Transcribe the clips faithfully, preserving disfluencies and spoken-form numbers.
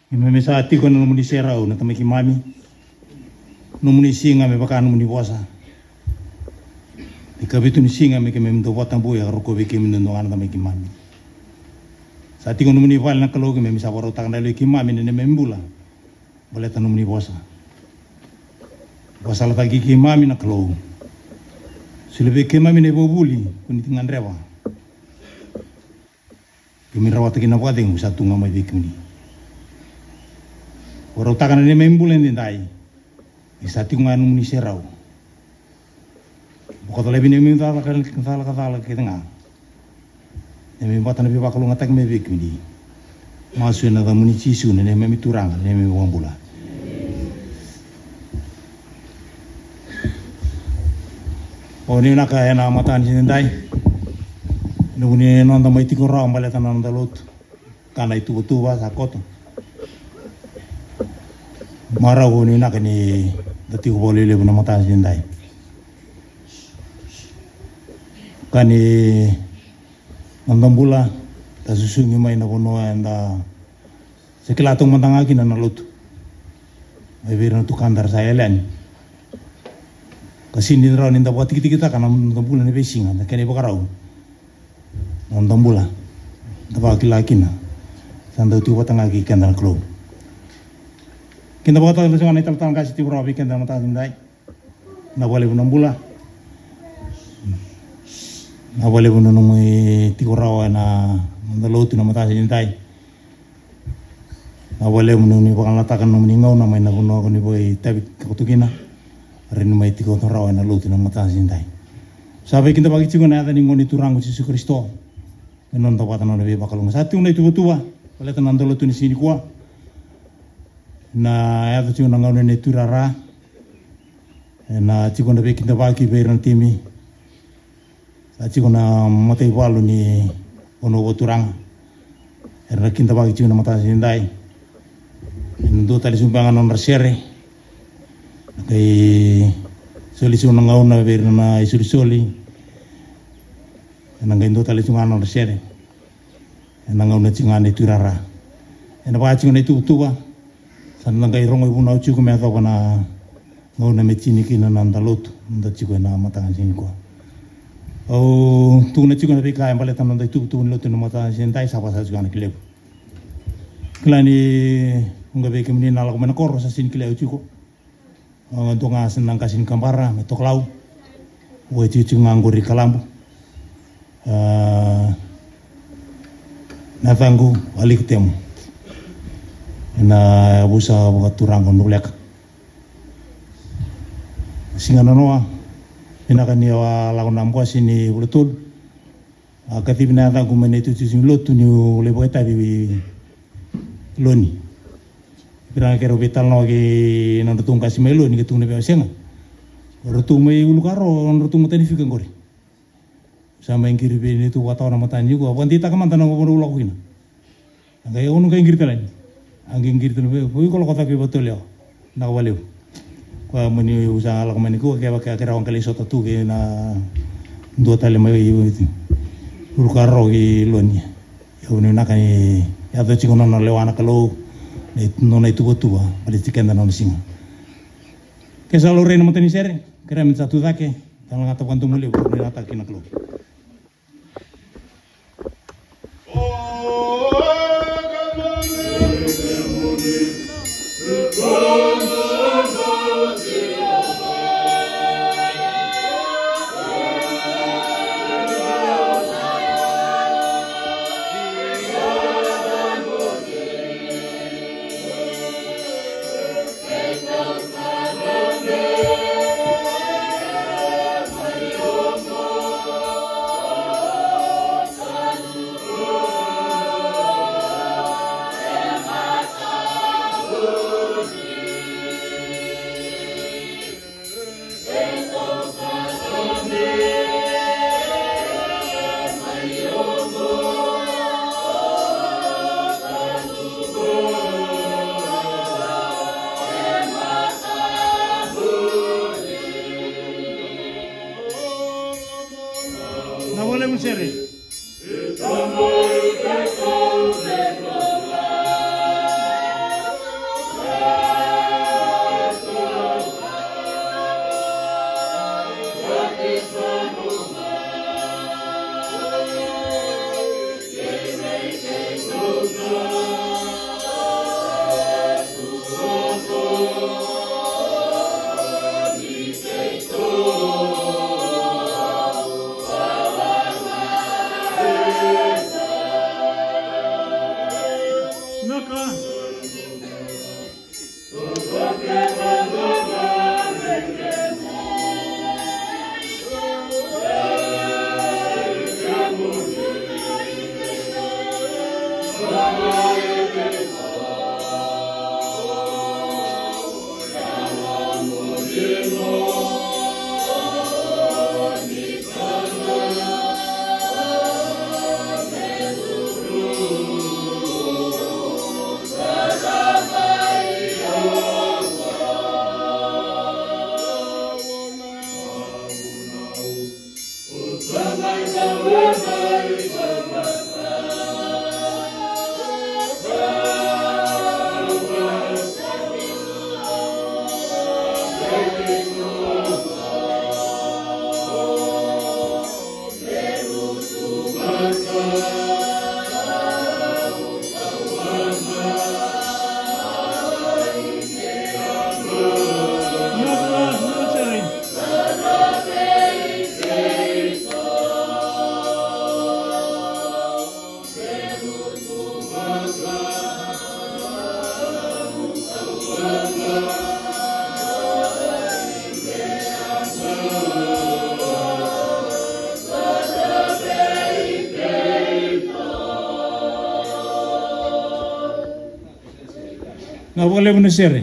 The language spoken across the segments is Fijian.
Keimami sa tiko ena nomuni serau na Tamai keimami. Nomuni siga me vaka nomuni vosa. Ikavitu ni siga me keimami dau vakatabuya ka rokovi keimami dodonu ga na Tamai keimami. Sa tiko nomuni vale na Kalou, keimami sa vakarautaka na yalo i keimami ena neimami bula. Baleta nomuni vosa. Vakasalataki keimami na Kalou. Solia vei keimami na ivakavuvuli ko ni gadreva. Keimami rawata kina vakacegu sa tu ga mai vei kemuni. Vakarautaka na neimami bula edaidai. Ni sa tiko ga ena nomuni serau. Bokoca laivi neimami cala ka cala ka cala kece ga. Neimami vata na veivakalougatataki mai vei kemuni. Masu ena yacamuni Jisu na neimami Turaga, na neimami iVakabula. O ni vinaka ena mataka ni siga edaidai. Ni vuni noda mai tiko rawa baleta na noda lotu. Ka na ituvatuva sa koto. Marau ni vinaka ni da tiko vakalevulevu na mataka ni siga edaidai. Ka ni noda bula, da susugi mai na vanua eda se kila taumada ga kina na lotu. Mai vei ira na tukada era sa yali yani. Ka sega ni rawa ni da vakatikitikitaka na noda bula ni veisiga, na kena ivakarau. Na noda bula. Da vakila kina. Sa dau tiko vata ga kei keda na Kalou. Keda vakataka tale tiko ga na italatala qase tiko rawa vei keda na mataka ni siga edaidai. Na vakalevu na bula. Na vakalevu na nomuni tiko rawa ena noda lotu na mataka ni siga edaidai. Na vakalevu na nomuni vakayagataka na nomuni gauna mai na vanua ko ni vakaitavi koto kina. Rawa ni mai tiko rawa ena lotu na mataka ni siga edaidai. Sa veikidavaki tiko ena yaca ni Gone Turaga o Jisu Karisito. Me noda vata na nona veivakalougatataki. Sa tiko na ituvatuva baleta na noda lotu ni siga nikua. Ena yaco tiko na gauna ni tuirara. Ena tiko na veikidavaki vei ira na timi. Sa tiko na mataivalu ni vanua vakaturaga. Era na kidavaki tiko na mataka ni siga edaidai. Ena dua tale tiko beka ga na nodra sere. Na qai soli tiko na gauna vei ira na isolisoli. Ena qai dua tale tiko ga na nodra sere. Ena gauna tiko ga na tuirara. Ena vaka tiko na ituvatuva. Sa da qai rogo ivunau tiko me yacova na gauna me tini kina na noda lotu. Noda tiko ena mataka ni siga nikua. Au tukuna tiko na veika e baleta na noda ituvatuva ni lotu ena mataka ni siga edaidai, sa vaka sa tiko ga na kelevu. Kila ni vuqa vei kemuni na lako mai na koro sa sega ni kilai au tiko. Au dua ga sa na qase ni Kabara mai Tokalau. Au itikotiko ga qori i Kalabu. A, na yacaqu o Aliki Temu. Ena yavusa vakaturaga o Nukuleka. Siga nanoa, vinaka niu a lako na bose ni vula tolu. A kacivi na yacaqu mai na itutu ni lotu niu lai vakaitavi i Loni. Vira ga keirau veitalanoa kei nodratou qase mai Loni, ke tukuna vei au, sega. O ratou mai Ulukaro, o nodratou matanitu qori. Sa mai qiri vei neitou vakatawa na matanitu qo, a vakadeitaka mada na vanua au lako kina. A qai au na qai qiri tale yani. A qai qiri tale yani, o iko lako cake i Vatuleo. Vinaka vakalevu. Koya mani au sa lako mai nikua, kevaka keirau a qai lai sota tu kei na dua tale mai Ulukaro kei Loni. Au nuitaka ni yaco tiko na nona lewa na Kalou, na nona ituvatuva baleti keda na nona siga. Ke sa laurai na matanisere, kerea me da sa tu cake, da lagata vakadomolevu, ni lataka kina na Kalou. Na vale mu sere. Na vakalevu na sere.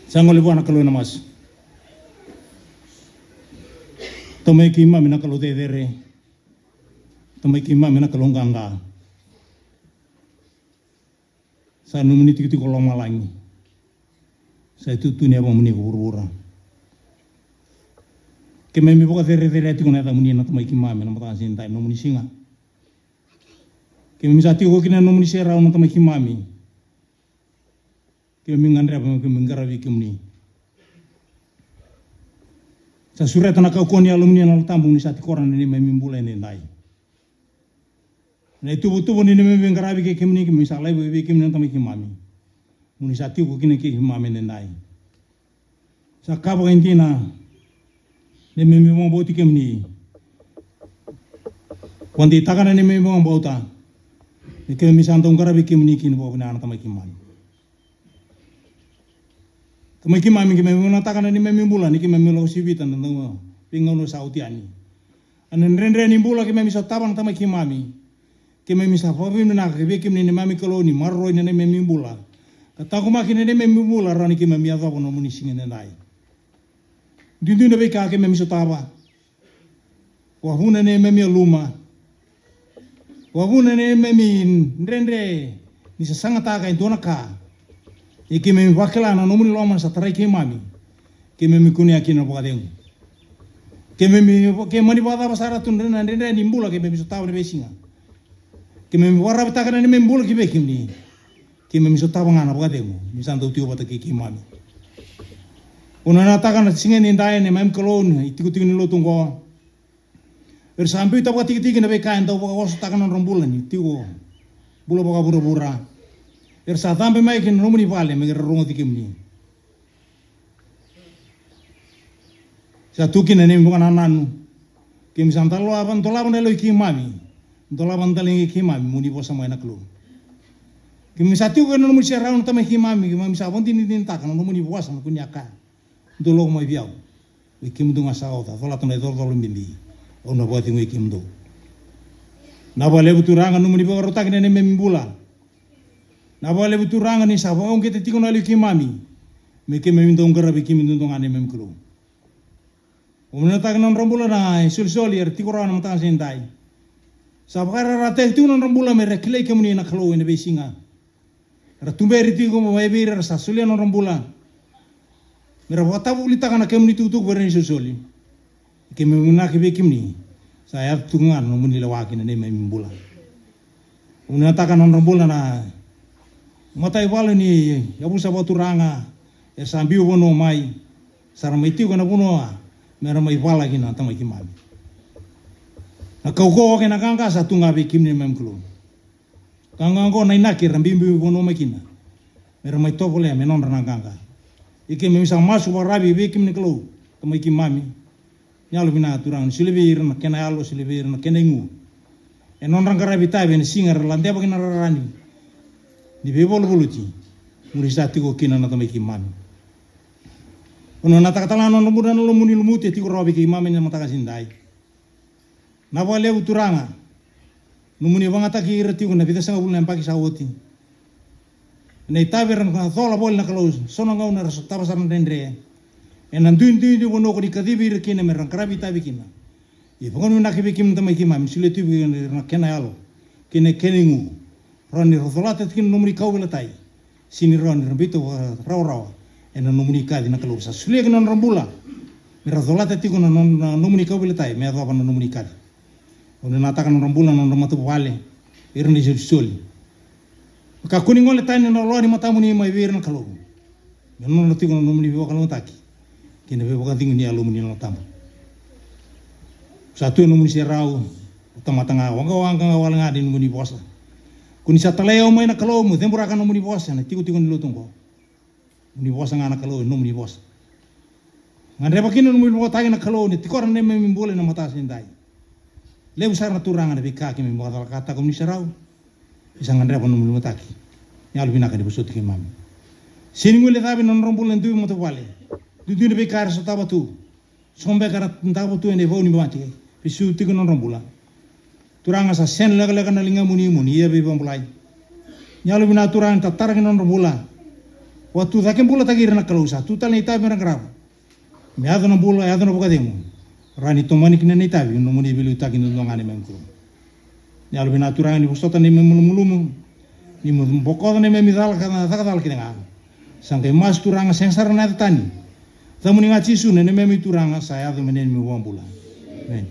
Sa gole vua na Kalou ena masu. Tamai keimami na Kalou cecere. Tamai keimami na Kalou qaqa. Sa nomuni tikotiko lomalagi. Sa itutu ni yavamuni ko vuravura. Keimami vakacerecerea tiko na yacamuni na Tamai keimami na mataka ni siga edai, nomuni siga. Keimami sa tiko kina na nomuni serau na Tamai keimami. Keimami gadreva me keimami qaravi kemuni. Sa sureta na kaukauwa ni Yalomuni na Yalo Tabu ni sa tikora na neimami bula ena edai. Na ituvatuva ni neimami veiqaravi kei kemuni, keimami sa laiva vei kemuni na Tamai keimami. Mo ni sa tiko kina kei keimami ena edai. Sa ka vakaidina neimami vakabauti kemuni. Vakadeitaka na neimami vakabauta. Ni keimami sa dau qaravi kemuni kina vakavinaka na Tamai keimami. Tamai keimami, keimami vakavinavinakataka na neimami bula ni keimami lako sivita na veigauna sa oti yani. Ena dredre ni bula keimami sotava na Tamai keimami. Keimami sa vakavinavinaka vei kemuni na neimami Kalou ni maroroi na neimami bula. Ka taqomaki na neimami bula rawa ni keimami yacova na nomuni siga ena edai. Duidui na veika keimami sotava. Vakavuna na neimami yaluma. Vakavuna na neimami dredre ni sasagataka e dua na ka. Ia keimami vakila na nomuni loma sa tarai keimami. Keimami kunea kina na vakacegu. Keimami, ke mani vakacava sara tu na dredre ni bula keimami sotava na veisiga. Keimami vakararavitaka na neimami bula ki vei kemuni. Keimami sotava ga na vakacegu ni sa dau tiko vata kei keimami. Au nanataka na siga ni dai na neimami Kalou, na itikotiko ni lotu oqo. Era sa biuta vakatikitiki na veika e dau vakawasotaka na nodra bula ni tiko bula vakavuravura. Era sa cabe mai ki na nomuni vale me ra rogoci kemuni. Sa tu kina na neimami vakanananu. Keimami sa dolava, dolava na yalo i keimami. Dolava na daliga i keimami, mo ni vosa mai na Kalou. Keimami sa tiko ena nomuni serau na Tamai keimami, keimami sa vakadinadinataka na nomuni vosa na kua ni a kaya. Dou lako mai vei au, oi kemudou ga sa oca, colata na icolacola bibi, au na vakacegui kemudou. Vinaka vakalevu Turaga na nomuni vakarautaki na neimami bula. Vinaka vakalevu Turaga ni sa vakauqeta tiko na yalo i keimami me keimami dau qaravi kemudou ga na neimami Kalou. Au nanataka na nodra bula na isolisoli era tiko rawa ena mataka ni siga edai. Sa vakararawataki tiko na nodra bula me ra kilai kemuni na Kalou ena veisiga. Era tuberi tiko mai vei ira era sa solia na nodra bula me ra vakatavulitaka na kemuni itukutuku vei ira na isolisoli. Keimami vinaka vei kemuni, sa yaco tu ga na nomuni lewa ki na neimami bula. Au nanataka na nodra bula na mataivalu ni yavusa vakaturaga era sa biu vanua mai, sa ra mai tiko ena vanua me ra mai vala kina na Tamai keimami. Na kaukauwa kei na qaqa sa tu ga vei kemuni na neimami Kalou. Ka ga oqo na inaki era biubiu vanua mai kina me ra mai tovolea me nodra na qaqa. Ia keimami sa masu vakararavi vei kemuni na Kalou, Tamai keimami. Ni yalovinaka Turaga ni solia vei ira na kena yalo, solia vei ira na kena igu. E nodra qaravi itavi ena siga era ladeva kina na rara ni veivaluvaluti. Muri sa tiko kina na Tamai keimami. Au nanataka tale ga na nodra bula na nomuni lumuti e tiko rawa vei keimami ena mataka ni siga edai. Vinaka vakalevu Turaga, nomuni vakayagataki ira tiko na vica sagavulu na yabaki sa oti. Ena itavi era na cola voli na Kalou, so na gauna era sotava sara na dredre. Ena duidui ni vanua ko ni kacivi ira kina me ra qaravi itavi kina. Ia vakavinavinaka vei kemuni na Tamai keimami, solia tu vei ira na kena yalo kei na kena igu. Rawa ni ra colata tiko na nomuni kauveilatai. Sega ni rawa ni ra biuta vakarawarawa ena nomuni kaci na Kalou, sa solia ki na nodra bula me ra colata tiko na no-, na nomuni kauveilatai me yacova na nomuni kaci. Au nanataka na nodra bula na nodra matavuvale, ira na isolisoli. Kakua ni gole tani na loa ni matamuni mai vei ira na Kalou. Me nodra tiko na nomuni veivakalougatataki kei na veivakacegui ni Yalomuni na Yalo Tabu. Sa tu e nomuni serau, au tamata ga, waqawaqa ga wale ga ni nomuni vosa. Ko ni sa talai au mai na Kalou meu ceburaka na nomuni vosa ena itikotiko ni lotu oqo. Nomuni vosa ga na Kalou, e nomuni vosa. Gadreva kina na nomuni vakataki na Kalou ni tikora na neimami bula ena mataka ni siga edai. Levu sara na Turaga na veika keimami vakacalakataka nomuni serau. Ni sa gadreva na nomuni mataki. Ni yalovinaka ni vosoti keimami. Sega ni guilecavi na nodra bula na dui matavuvale. Duidui na veika era sotava tu. So beka era davo tu ena ivau ni mate. Vesu tiko na nodra bula. Turaga sa sega ni lekaleka na ligamuni mo ni ia veivakabulai. Ni yalovinaka Turaga ni tatara kina na nodra bula. Vakatucake bulataki ira na Kalou sa tu tale na itavi me ra qarava. Me yaco na bula, yaco na vakacegu. Rawa ni tomani kina na itavi, nomuni veiliutaki duadua ga na neimami Kalou. Ni yalovinaka Turaga ni vosota na neimami malumalumu. Ni mo bokoca na neimami cala ka na cakacala kece ga. Sa qai masu Turaga sega sara na yaca tani. Yacamuni ga Jisu na neimami Turaga sa yaco me neimami iVakabula. Emeni.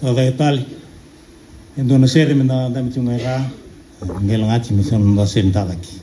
Cakacaka tale. E dua na sere me da dabe tu ga e ra. Qai lagati me sa na sere ni cakacaki.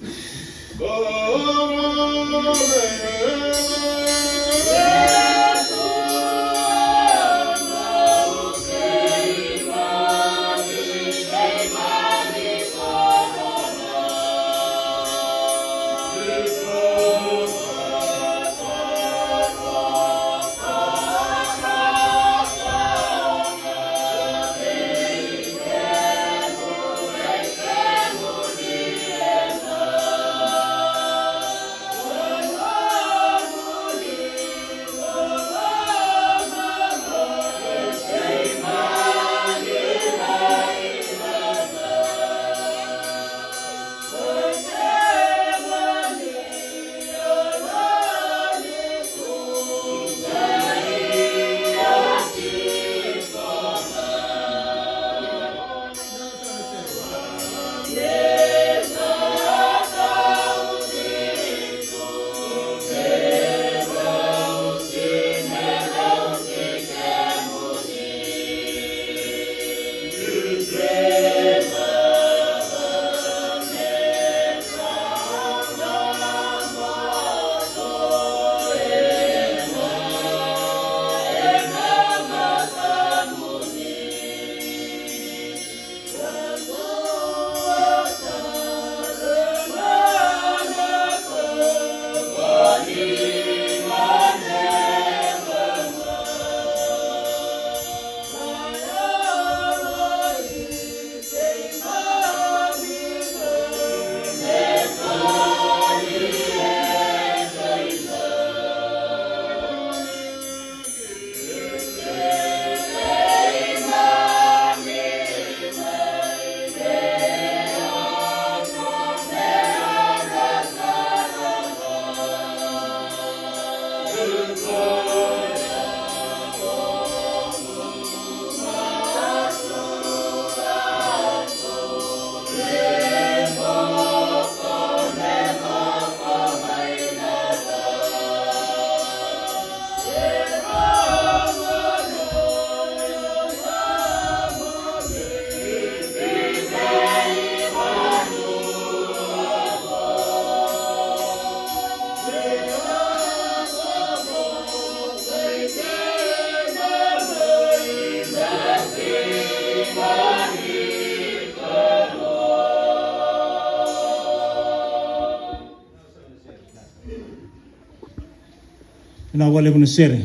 Vinaka vakalevu na sere.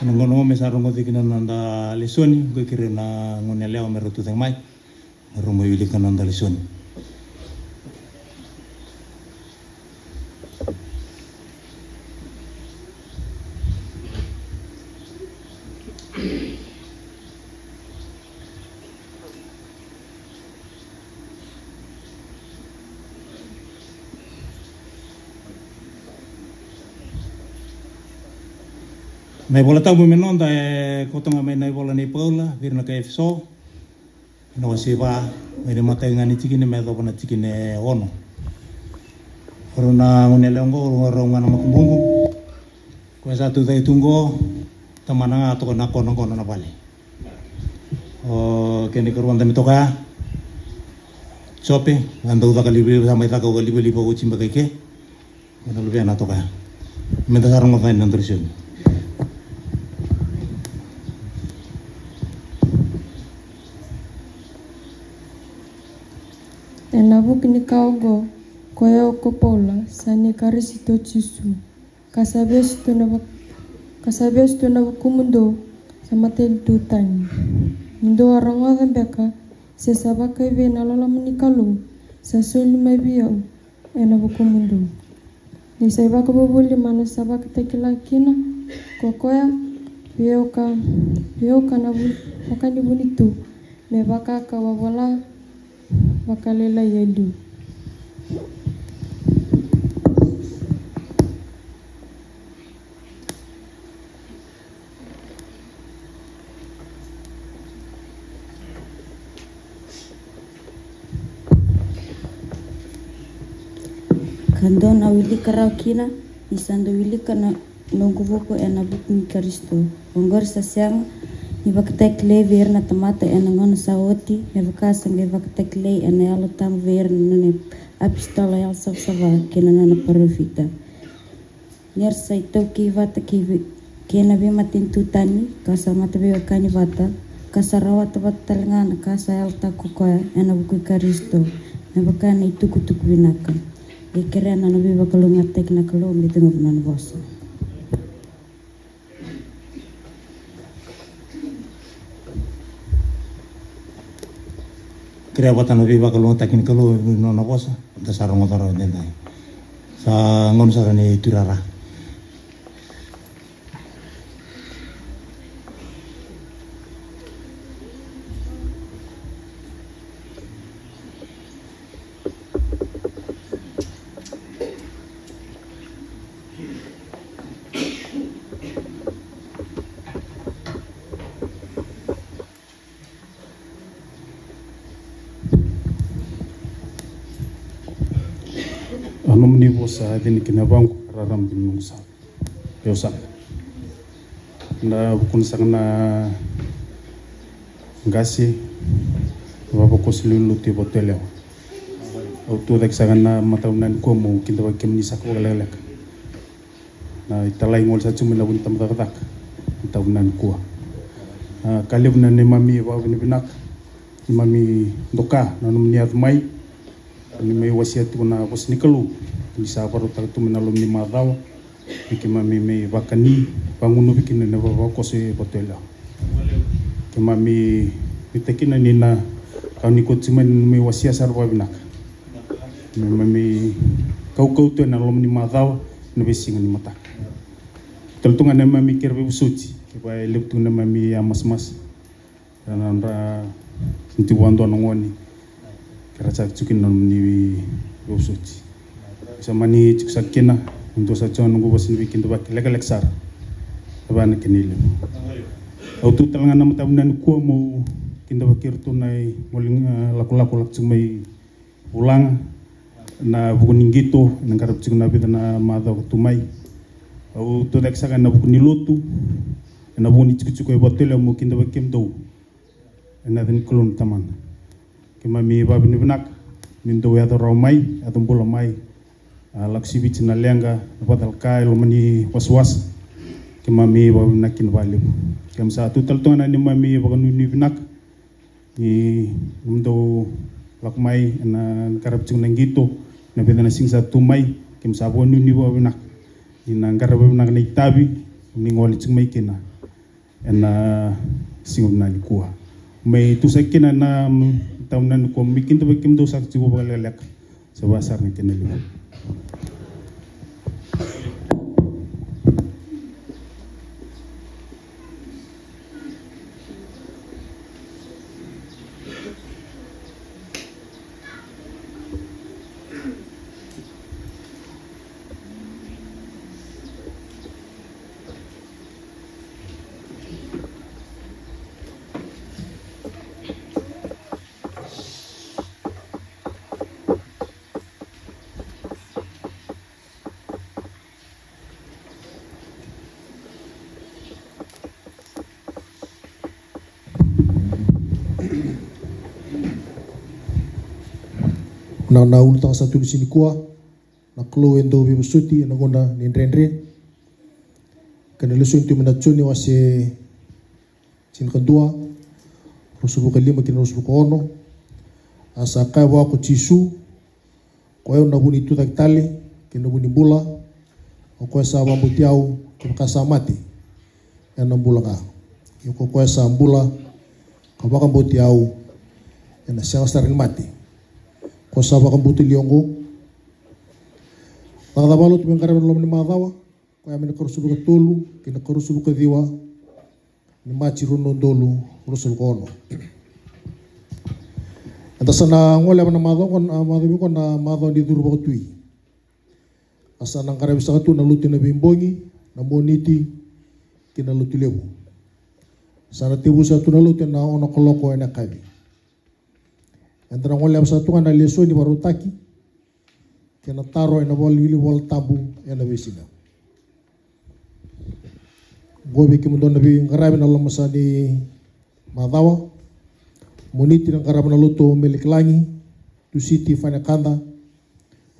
Ena gauna oqo me sa rogoci kina na noda lesoni, qai kerei na gone yalewa me rau tucake mai me rau mai wilika na noda lesoni. Na iVola Tabu me noda e koto ga mai na ivola nei Paula vei ira na kai Efeso, na wase va, mai na imatai ga ni tikina me yacova na tikina e ono. O rau na gone yalewa oqo, o rau ga na makubuqu. Koya sa tucake tu oqo, tamana ga toka na konokono na vale. O kena ikarua da mai toka ya. Jope, a dau caka livaliva, sa mai caka livaliva oti beka i ke. Ena luvena toka ya. Meda sa rogoca na noda lesoni. Ena vuku ni ka oqo, ko yau ko Paula, sa ni Karisito Jisu. Ka sa vesu tu na vak-, ka sa vesu tu na vakumudou, sa matanitu tani. Ni dou a rogoca beka, se sa vakaivei na loloma ni Kalou, sa soli mai vei au, ena vakumudou. Ni sa ivakavuvuli mana sa vakatakila kina, ko koya, vei au ka, vei au ka na vu-, vakanivuni tu, me vaka kau a vola, vakalailai e liu. Ka dou na wilika rawa kina, ni sa dou wilika na noqu vuku ena vuku ni Karisito. Oqori sa sega Ni vakatakilai vei ira na tamata ena gauna sa oti, me vaka sa qai vakatakilai ena Yalo Tabu vei ira na nona iapositolo yalosavasava kei na nona parofita. Ni ra sa itaukei vata kei, kei na veimatanitu tani, ka sa mataveiwekani vata, ka sa rawata vata tale ga na ka sa yalataka ko koya ena vuku i Karisito, me vaka na itukutuku vinaka. Qai kerea na nona veivakalougatataki na Kalou me ciqoma na nona vosa. Kerea vata na veivakalougatataki ni Kalou ena nona vosa, da sa rogoca rawa edaidai. Sa gauna sara ni tuirara. A nomuni vosa a cini ki na vaqo, rarama ki na noqu sala. Io saka. Na vukuna saka na qase, vavakoso lewe ni lotu e Vatuelewa. Au tucake saka na mataka vinaka nikua meu kidavaki kemuni saka vakalekaleka. Na italai gole sa tu mai na vu ni tabacakacaka, na mataka vinaka nikua. A, ka levu na neimami vakavinavinaka, neimami doka na nomuni yaco mai, ni mai wasea tiko na vosa ni Kalou, ni sa vakarautaka tu mai na loma ni macawa, ni keimami mai vakani, vagunuvi kina na vavakoso e Vatuelewa. Keimami nuitaka kina ni na ka ni koti mai ni mai wasea sara vakavinaka. Neimami kaukauwa tu ena loma ni macawa, na veisiga ni mataka. Tale tu ga neimami kere veivosoti, kevaka e levu tu neimami a masamasa. Ra na nodra sega ni tiko vakadua na gone. Ke ra sa tiko kina na nomuni veivosoti. Sa mani tiko saka kina, dua saka tiko na noqu vosa ni veikidavaki lekaleka sara. E vaka na kena ilevu. Au tu tale ga na mataka vinaka nikua meu kidavaki iratou na igole, e, lakolako lako tiko mai Vulaga, ena vuku ni qito, ena qaravi tiko na vica na macawa ka tu mai. Au tucake saka ena vuku ni lotu, ena vuku ni tikotiko e Vatuelewa meu kidavaki kemudou. Ena yaca ni Kalou na Tamana. Keimami vakavinavinaka, ni dou yaco rawa mai, yaco bula mai. A, lako siviti na leqa, na vakacalaka, e loma ni wasawasa. Keimami vakavinavinaka kina vakalevu. Keimami sa tu tale tu ga na neimami vakanuinui vinaka. Ni nomudou lako mai, ena qaravi tiko na qito, na vica na siga sa tu mai, keimami sa vakanuinui vakavinaka. Ni na qaravi vakavinaka na itavi, ni gole tiko mai kina. Ena siga vinaka nikua. Mai tu saka kina na, mm, mataka vinaka nikua, mai kidavaki kemudou saka tiko vakalekaleka. Sa vaka sara na kena levu. Na, na ulutaga sa tu ni siga nikua, na Kalou e dau veivosoti ena gauna ni dredre. Kena lesoni tu mai na Joni wase tinikadua, ruasagavulu ka lima ki na ruasagavulu ka ono. A sa kaya vua ko Jisu, ko au na vu ni tucake tale kei na vu ni bula. O koya sa vakabauti au, kevaka sa mate, ena bula ga. Ia ko koya sa bula ka vakabauti au, ena sega sara ni mate. Ko sa vakabauti au oqo. Cakacaka vakalotu me qaravi ena loma ni macawa, koya mai na ikaruasagavulu ka tolu kei na ikaruasagavulu ka ciwa ni Maji rua na udolu ruasagavulu ka ono. Eda sa na goleva na macawa oqo, na macawa oqo na macawa ni curu vakatui. A sa na qaravi saka tu na lotu ena veibogi, na Moniti kei na Lotulevu. Sa na tekivu saka tu na lotu ena ono kaloko ena yakavi. Eda na goleva saka tu ga na lesoni vakarautaki kei na taro ena ivola, iVolatabu ena veisiga. Oqo vei kemudou na veiqaravi na loma sa ni macawa. Moniti na qarava na lotu o Melekilagi, Tusiti Fanekada,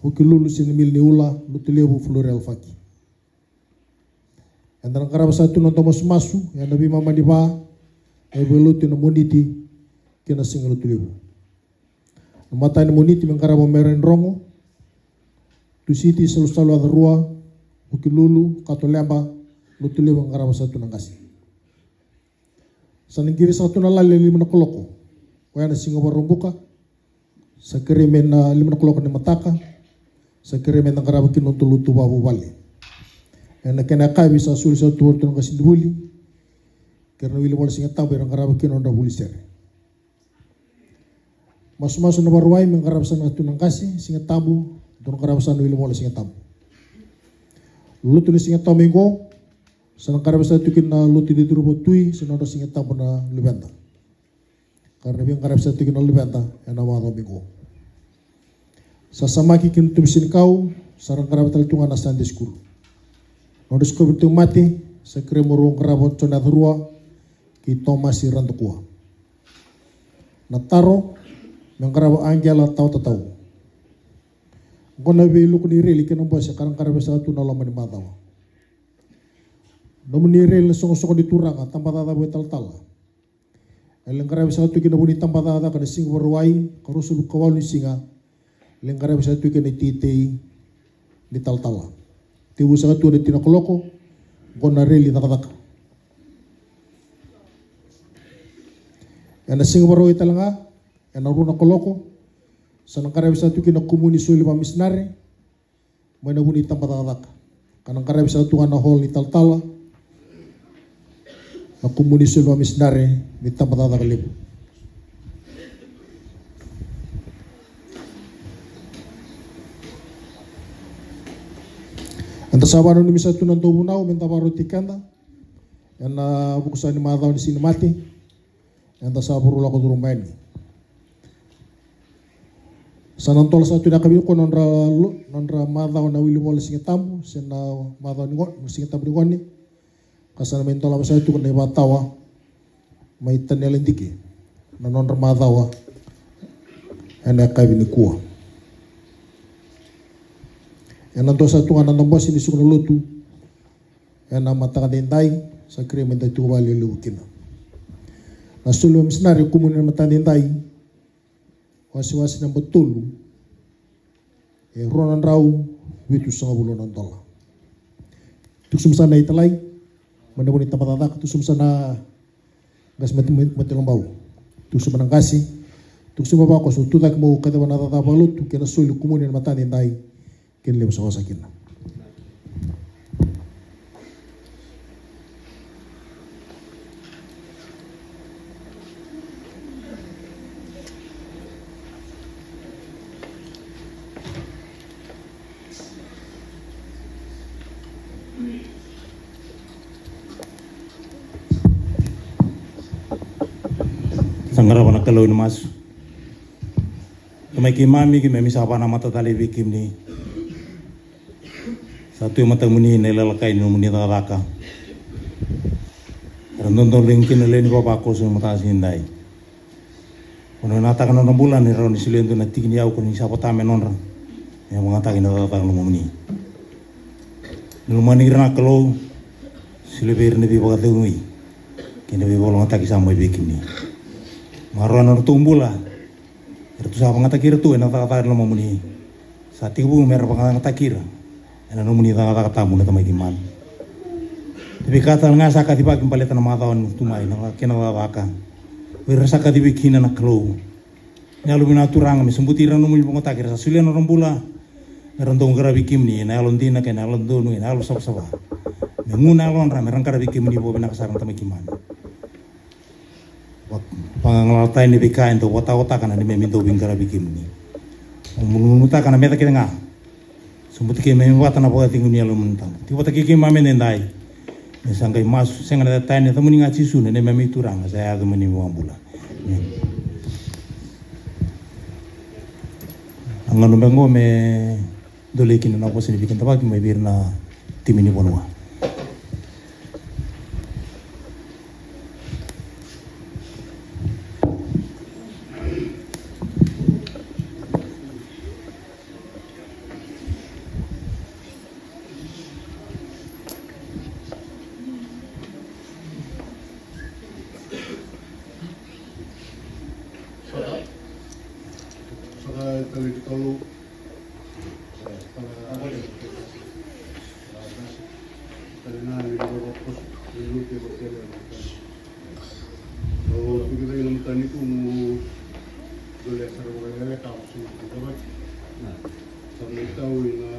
Vukelulu Senimili Niula, Lotulevu Flori Alafaki. Eda na qarava sa tu na noda masumasu ena veimama ni va, e veilotu ena Moniti kei na Siga Lotulevu. Na mataka ni Moniti me qarava o Mera Idrogo, Tusiti Salusalu Yacarua, Vukelulu, Kato Leba, Lotulevu qarava sa tu na qase. Sa na qiri saka tu na lali e lima na kaloko. Oya na Siga Vakaraubuka. Sa kerei me na lima na kaloko ni mataka. Sa kerei me na qarava kina na noda lotu vakavuvale. Ena kena yakavi sa soli saka tu vei iratou na qasenivuli kei ira na wilivola Siga Tabu era qarava kina na nodra vuli sere. Masumasu na Vakarauwai me qarava saka tu na qase Siga Tabu, dou na qarava saka na wilivola Siga Tabu. Lotu ni Siga Tabu mai qo, sa na qarava saka tu kina na lotu ni Tui, sa na nodra Siga Tabu na luveda. Ka ra na veiqaravi saka tu kina na luveda ena macawa mai qo. Sa samaki kina na tubu senikau, sa ra qarava tale tu ga na Sunday school. Nodra sikovi na tauvimate, sa kerei mo rau qarava o Jone Yacarua kei Tomasi Radakua. Na taro me qarava o Aqela Tawatatau. Oqo na veiluku ni reli kei na bose ka ra qaravi saka tu na loma ni macawa. Nomuni reli na soqosoqo ni turaga, tabacakacaka vakaitalatala. E lai qaravi saka tu kina na vu ni tabacakacaka na Siga Vakarauwai, ka ruasagavulu ka walu ni siga. E lai qaravi saka tu kina na iteitei ni talatala. Tekivu saka tu ena tini na kaloko, oqo na reli cakacaka. Ena Siga Vakarauwai tale ga, ena rua na kaloko, sa na qaravi saka tu kina na kumuni soli vakamisinare mai na vu ni tabacakacaka. Ka na qaravi saka tu ga na hall ni talatala na kumuni soli vakamisinare ni tabacakacaka levu. Eda sa vakananumi saka tu na dauvunau me da vakaroti keda ena vuku saka ni macawa ni Siga ni Mate. Eda sa vuru lako curuma yani. Sa na dola saka tu na yakavi nikua na nodra lo-, na nodra macawa na wilivola Siga Tabu, se na macawa ni gone, Siga Tabu ni gone. Ka sa na mai dolava saka tu na ivakatawa mai Taniela Dike na nodra macawa ena yakavi nikua. Ena dua saka tu ga na noda bose ni suka na lotu ena mataka daidai, sa kerei me da tiko vakalevulevu kina. Na soli vakamisinare kumuni ena mataka daidai, wasewase naba tolu, e rua na drau vitusagavulu na dola. Tuku sobu saka na italai mai na vu ni tabacakacaka, tuku sobu saka na qase Mate, Mate, Mate Lobau. Tuku sobu na qase, tuku sobu vakakoso, tucake meu kacivaka na cakacaka vakalotu kei na soli kumuni ena mataka daidai. Kena levu sa vosa kina. Sa qarava na Kalou ena masu. Tamai keimami, keimami sa vakanamata tale vei kemuni. Sa tu e matamuni na ilalakai ni nomuni cakacaka. Era dodonu kina na lewe ni vavakoso ena mataka siga edai. Ko na vinakataka na nodra bula ni rawa ni solia e dua na tiki ni yau ko ni sa vota me nodra. Me vakayagataki na cakacaka lomamuni. Ni lomani ira na Kalou, solia vei ira na veivakacegui kei na veivakalougatataki sa mai vei kemuni. Maroroya na nodratou bula. Eratou sa vakayagataki iratou ena cakacaka ni lomamuni. Sa tekivu me ra vakayagataki ira ena nomuni cakacaka tabu na Tamai keimami. Na veika tale ga sa kacivaki baleta na macawa ni tu mai na kena cakacaka. O ira sa kacivi kina na Kalou. Ni yalo vinaka Turaga me sobuti ira na nomuni vakayagataki, era sa solia na nodra bula me ra dau qaravi kemuni ena yalo dina kei na yalo donu, ena yalo savasava. Me gu na yalodra me ra qaravi kemuni vakavinaka sara na Tamai keimami. Vagalalataka na veika e dau vakataotaka na neimami dau veiqaravi kemuni. Mo malumalumutaka na meca kece ga. Sobuti keimami vata na vakacegu ni Yalomuni Tabu. Tiko vata kei keimami edaidai. Me sa qai masu, sega na tani, yacamuni ga Jisu na neimami Turaga, sa yaco mai na neimami iVakabula. Emeni. Na gauna beka oqo me dolei kina na vosa ni veikidavaki mai vei ira na timi ni vanua. Au tukuna na matanitu mo dolea sara vakalekaleka au sega ni kidavaki. Sa mai tau ina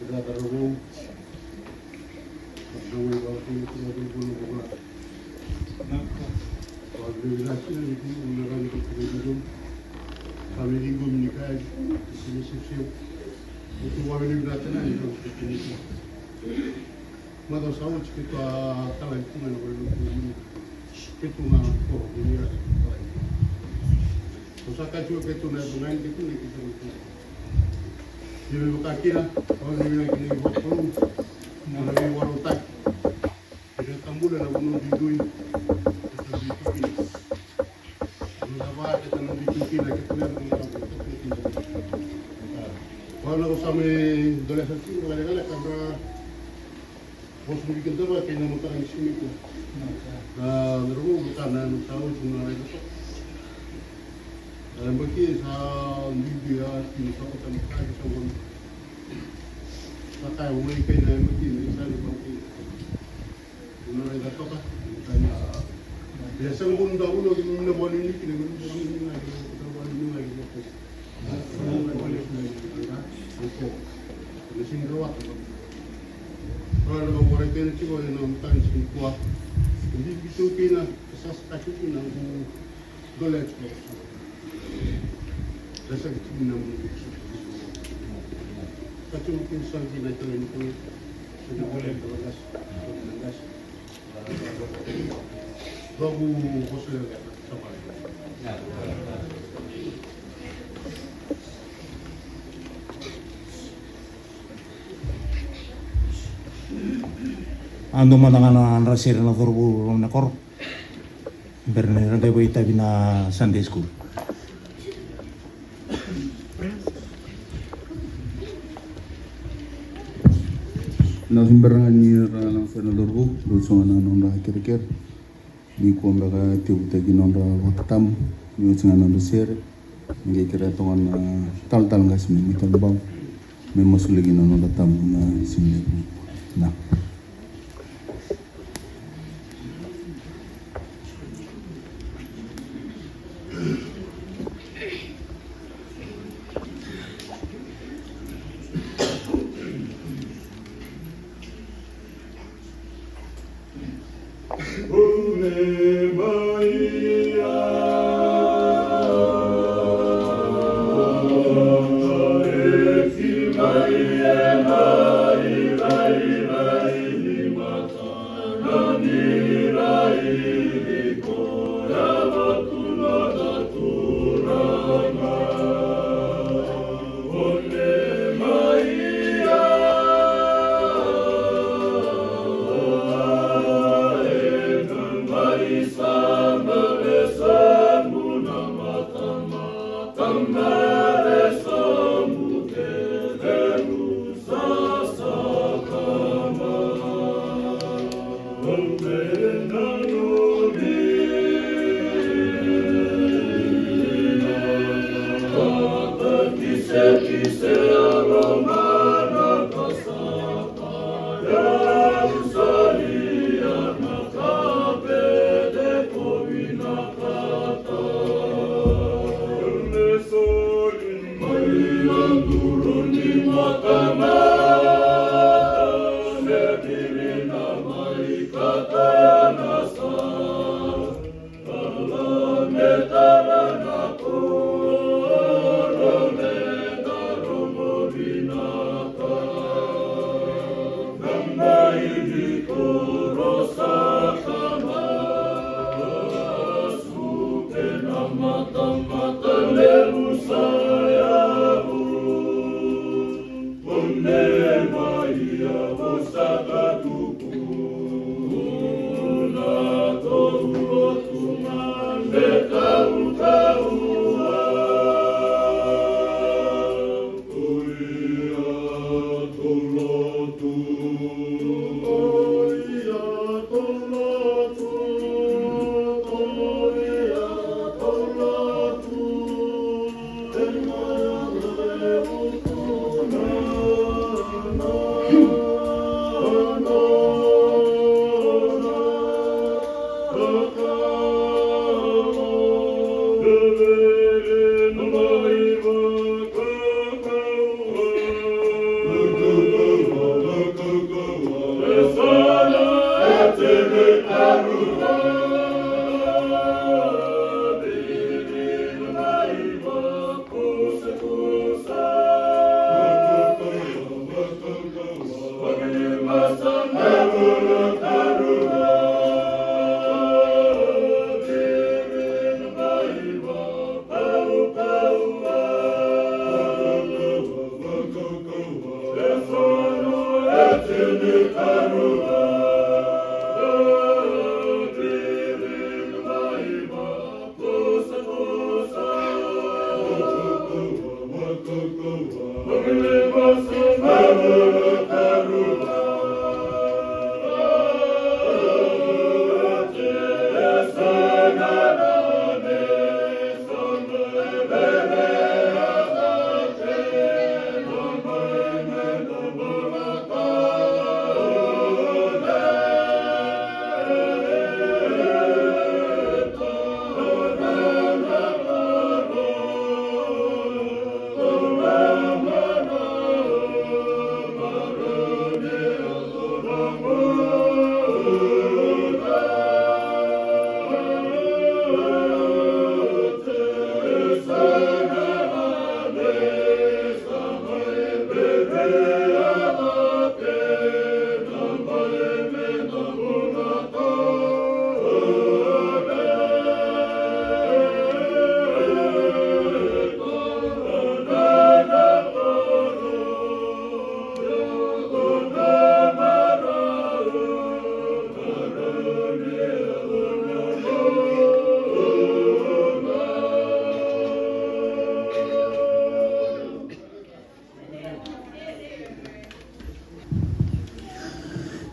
ira cauravou. Sa mai vakatau ira cauravou na vakavinavinaka. Vakavinavinaka kina ni kina na rani ko kina ni kina. Sa mai ciqomi ni kaya ni kina sivisivi. Au tu vakavinavinaka tale ni kina sivisivi. Macawa sa oti keitou a talai tu ga na vale ni koro. Keitou ga na koro ni ra talai. Au sa kaya tiko keitou na yaco ga ni keitou na keitou na koro. Ia me vaka kina, au na vinaka kina i vakalou. Au na veivakarautaki. Kei na tabula na vanua duidui. Keitou duidui kina. Au na vaka keitou na duidui kina, keitou na duidui kina. Au na ko sa me dolea sa tiko, vale, vale, kabra. Vosa ni weekend va kei na mataka ni siga nikua. Na, na rogo vaka na, na sa oti na raica toka. Na yabaki sa bibi a tini toka, sa mataka sa gona. Sa kaya ua i kei na yabaki ni sa ni baki. Na raica toka, na mataka ni sa. Ia sa gona da ulo ki na vani ni kina, na vani ni na kina, na vani ni na kina. A dua mada ga na dra sere na cauravou na koro. Bera ni ra qai vakaitavi na Sunday school. Na bera ga ni ra laga sere na cauravou, rau sogo na nodra kerekere. Nikua beka e tekivutaki nodra vakatabu, ni oti ga nodra sere. Ni qai kerea toka na talatala qase mai Matabau me masulaki na nodra tabu na siga nikua. Na.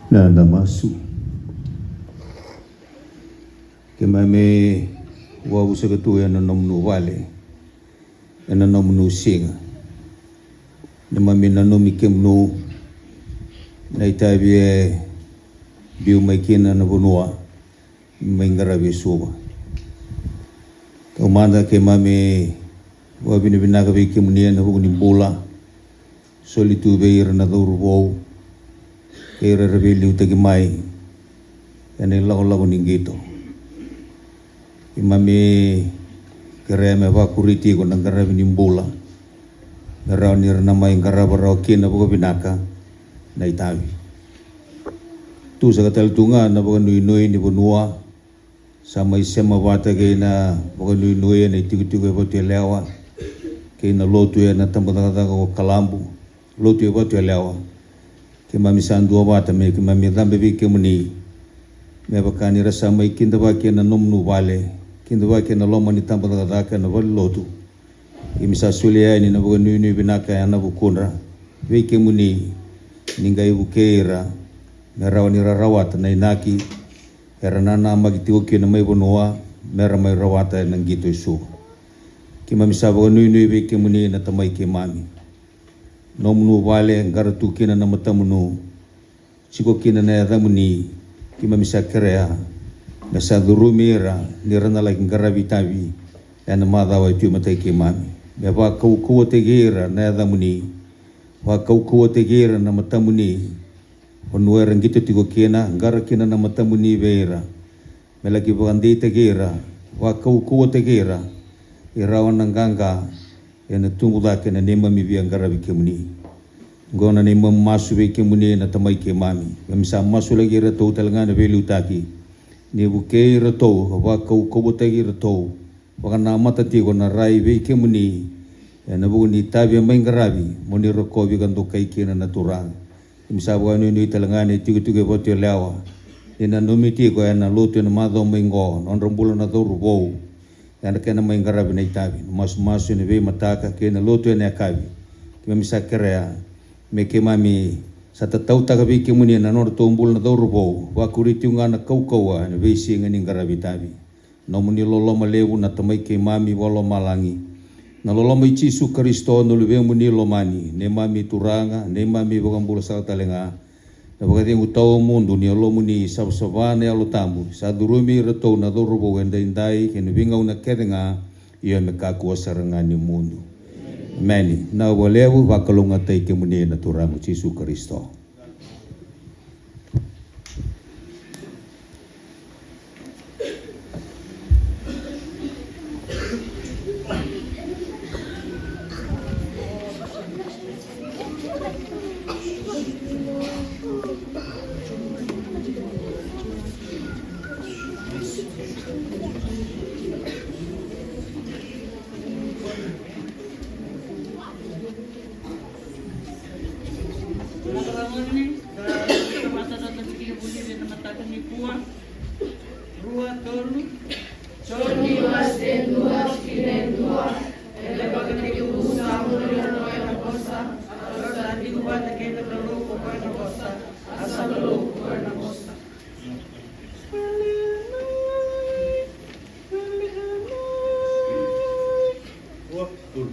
Na da masu. Keimami vakavusa ka tu ena nomuni vale, ena nomuni siga. Neimami nanumi kemuni na itavi e biu mai kina na vanua mai qaravi e Suva. Taumada keimami vakavinavinaka vei kemuni ena vuku ni bula soli tu vei ira na cauravou kei ira era veiliutaki mai ena ilakolako ni qito. Keimami kerea me vakuri tiko na qaravi ni bula me rawa ni ra na mai qarava rawa kina vakavinaka na itavi. Tu saka tale tu ga na vakanuinui ni vanua sa mai sema vata kei na vakanuinui ena itikotiko e Vatuyalewa kei na lotu ena tabacakacaka o Kalabu, lotu e Vatuyalewa. Keimami sa duavata me keimami cabe vei kemuni me vaka ni ra sa mai kidavaki ena nomuni vale, kidavaki ena loma ni tabacakacaka ena valelotu. Keimami sa solia yani na vakanuinui vinaka ena vukudra vei kemuni, ni qai vukei ira me rawa ni ra rawata na inaki era nanamaki tiko kina mai vanua me ra mai rawata ena qito e Suva. Keimami sa vakanuinui vei kemuni na Tamai keimami. Nomuni vale qara tu kina na matamuni, tiko kina na yacamuni. Keimami sa kerea me sa curumi ira ni ra na laki qaravi itavi ena macawa e tu e matai keimami. Me vakaukauwataki ira na yacamuni, vakaukauwataki ira na matamuni. Vanua era qito tiko kina, qara kina na matamuni vei ira. Me laki vakadeitaki ira, vakaukauwataki ira, e rawa na qaqa ena tubu cake na neimami via qaravi kemuni. Oqo na neimami masu vei kemuni na Tamai keimami. Keimami sa masulaki iratou tale ga na veiliutaki, ni vukei iratou, vakaukauwataki iratou, vakanamata tiko na rai vei kemuni ena vuku ni itavi e mai qaravi, mo ni rokovi ka dokai kina na Turaga. Keimami sa vakanuinui tale ga ena itikotiko e Vatuyalewa, ni nanumi tiko ena lotu ena macawa mai qo na nodra bula na cauravou ena kena mai qaravi na itavi. Na masumasu ena veimataka kei na lotu ena yakavi. Keimami sa kerea me keimami sa tatautaka vei kemuni na nodratou bula na cauravou, vakuri tiko ga na kaukauwa ena veisiga ni qaravi itavi. Nomuni loloma levu na Tamai keimami vakalomalagi, na loloma i Jisu Karisito na Luvemuni lomani, neimami Turaga, neimami Vakabula saka tale ga, na vakacegu tawamudu ni Yalomuni, savasava na Yalo Tabu, sa curumi iratou na cauravou edaidai kei na veigauna kece ga, io me kakua sara ga ni mudu. Emeni. Vinaka vakalevu, vakalougatataki kemuni na Turaga o Jisu Karisito. Kua, rua, tolu. Joni wase dua, tikina e dua. Eda vakatekivu sa vuli na Kalou ena vosa, a sa tiko vata kei na Kalou ko koya na vosa, a sa Kalou ko koya na vosa. Rua, tolu.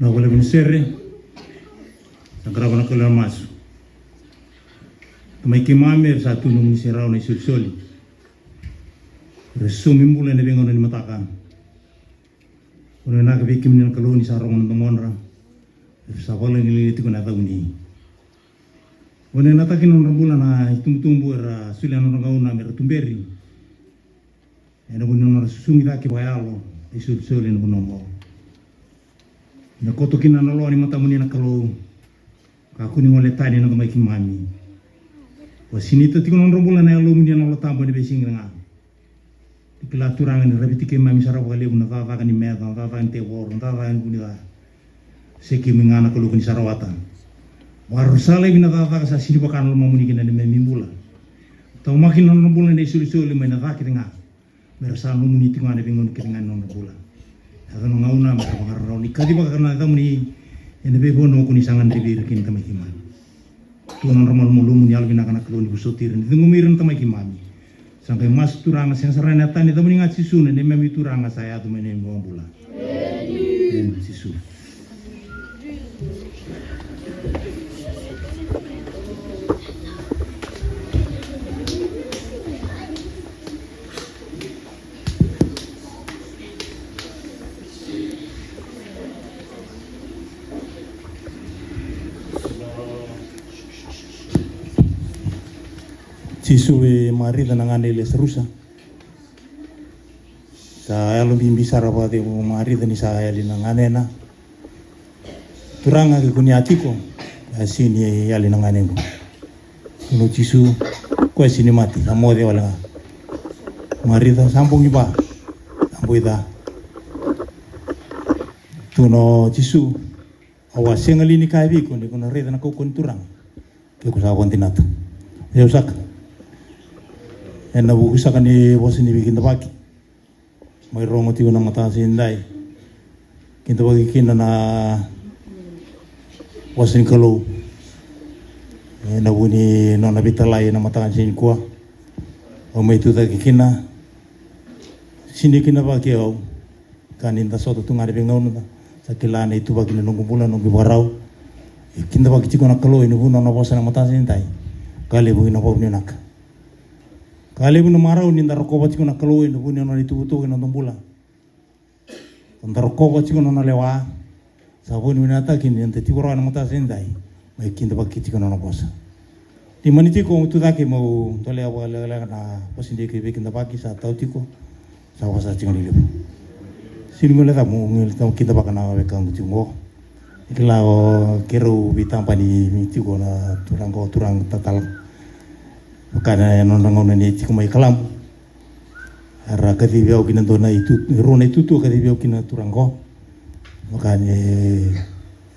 Na vakalevu ni sere, sa qarava na Kalou na masu. Tamai keimami, era sa tu nomuni serau na isolisoli. Era saumi bula ena veigauna ni mataka. Vinaka vei kemuni na Kalou ni sa rogo na dogodra. Era sa vakalagilagi tiko na yacamuni. Vinakataki na nodra bula na itubutubu era solia na nodra gauna me ra tuberi. Ena vuku ni nodra susugi cake vakayalo na isolisoli ena vanua oqo. Na koto kina na loa ni matamuni na Kalou. Kakua ni gole tani na tamai keimami. Vakasinaita tiko na nodra bula na Yalomuni ena Yalo Tabu ena veisiga ga. Ni kila Turaga ni raviti keimami sara vakalevu na cakacaka ni meca, na cakacaka ni tevoro, na cakacaka ni vunica. Se keimami ga na Kalou ko ni sa rawata. Vakarau sa laivi na cakacaka sa sega ni vaka na lomamuni kina na neimami bula. Taqomaki na nodra bula na isolisoli mai na ca kece ga. Me ra sa nomuni tiko ga ena veigauna kece ga ni nodra bula. Yaco na gauna me ra vakarau ni kacivaka na yacamuni Ena veivanua ko ni sa gadrevi ira kina, Tamai keimami. Tu na nodra malumalumu, ni yalovinaka na Kalou ni vosoti ira, ni ciqomi ira na Tamai keimami. Sa qai masu Turaga, sega sara ena yatani, yacamuni ga Jisu na neimami Turaga sa yaco mai na neimami iVakabula. Emeni Jisu. Jisu e Marica na gane i Lesarusa. Sa yalo bibi sara vakacegu o Marica ni sa yali na ganena. Turaga, ke kua ni a tiko, a sega ni yali na ganequ. Kua o Jisu, koya sega ni mate, sa moce wale ga. Marica, sa bogi va, sa boi ca. Tukuna o Jisu, au a sega li ni kaya vei iko ni ko na raica na kaukauwa ni Turaga? Ke ko sa vakadinata. Ia saka. Ena vuku saka ni vosa ni veikidavaki mai rogo tiko na mataka ni siga nidai. Kidavaki kina na vosa ni Kalou ena vu ni nona veitalai ena mataka ni siga nikua. Au mai tucake kina, sega ni kidavaki au. Ka ni da sota tu ga na veigauna, da sa kila na ituvaki ni noqu bula, noqu ivakarau. E kidavaki tiko na Kalou ena vu ni nona vosa ena mataka ni siga nidai. Ka levu na vakavinavinaka. Ka levu na marau ni da rokova tiko na Kalou ena vu ni nona ituvatuva ena noda bula. Da rokova tiko na nona lewa. Sa vakavinavinakataki ni da tiko rawa ena mataka ni siga nidai, mai kidavaki tiko na nona vosa. Ni mani tiko au tucake meu dolea vakalekaleka na vosa ni veikidavaki sa tau tiko. Sa vosa tiko ni levu. Sega ni guileca, meu guileca, meu kidavaka na wekaqu tiko qo. Ni kila o keirau veitabani ni tiko na turaga qo, turaga talatala. Vaka na nodra gauna ni tiko mai Kalamu. Era kacivi au ki na dua na itu, rua na itutu, kacivi au ki na turaga qo. Vaka ni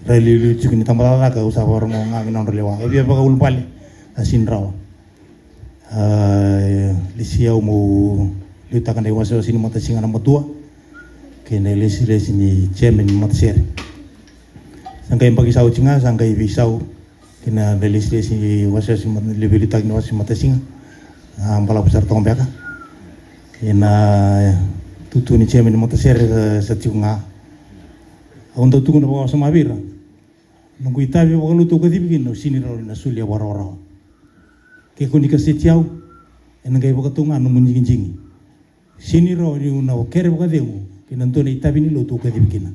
ra liuliu tiko ni tabacakacaka, au sa vakarogo ga ki na nodra lewa. Au via vakaulubale, a sega ni rawa. A, lesi au meu liutaka na iwasewase ni matasiga na matua kei na ilesilesi ni chairman ni matasere. Sa qai yabaki sa oti ga, sa qai veisau ki na ilesilesi ni wasewase ni mat-, ni veiliutaki ni wasewase ni matasiga. A, balavu sara toka beka. Ena itutu ni chairman ni matasere sa, sa tiko ga. Au dau tukuna vakawasoma vei ira, noqu itavi vakalotu au kacivi kina, au sega ni rawa ni na solia vakarawarawa. Ke ko ni kaseti au, ena qai vakatau ga nomu digidigi. Sega ni rawa niu na kere vakacegu ki na dua na itavi ni lotu au kacivi kina.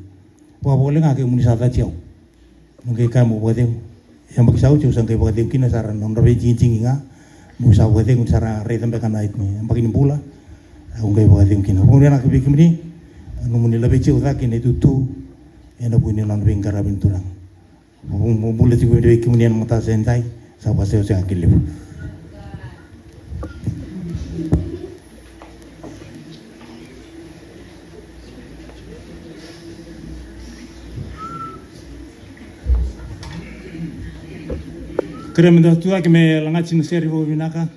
Vakavakaleqa kemuni sa cati au. Au qai kaya meu vakacegu. Yabaki sa oti au sa qai vakacegu kina, sa ra nodra veidigidigi ga. Meu sa vakacegu, sa ra raica beka na yabaki ni bula. Au qai vakacegu kina. Vakavinavinaka vei kemuni. Nomuni laveti au cake na itutu ena vuku ni nona veiqaravi na Turaga. Mo, mo bula tiko vei kemuni ena mataka ni siga edai, sa vakasewasewataki levu. Kerea meda tucake me lagati na sere vakavinaka.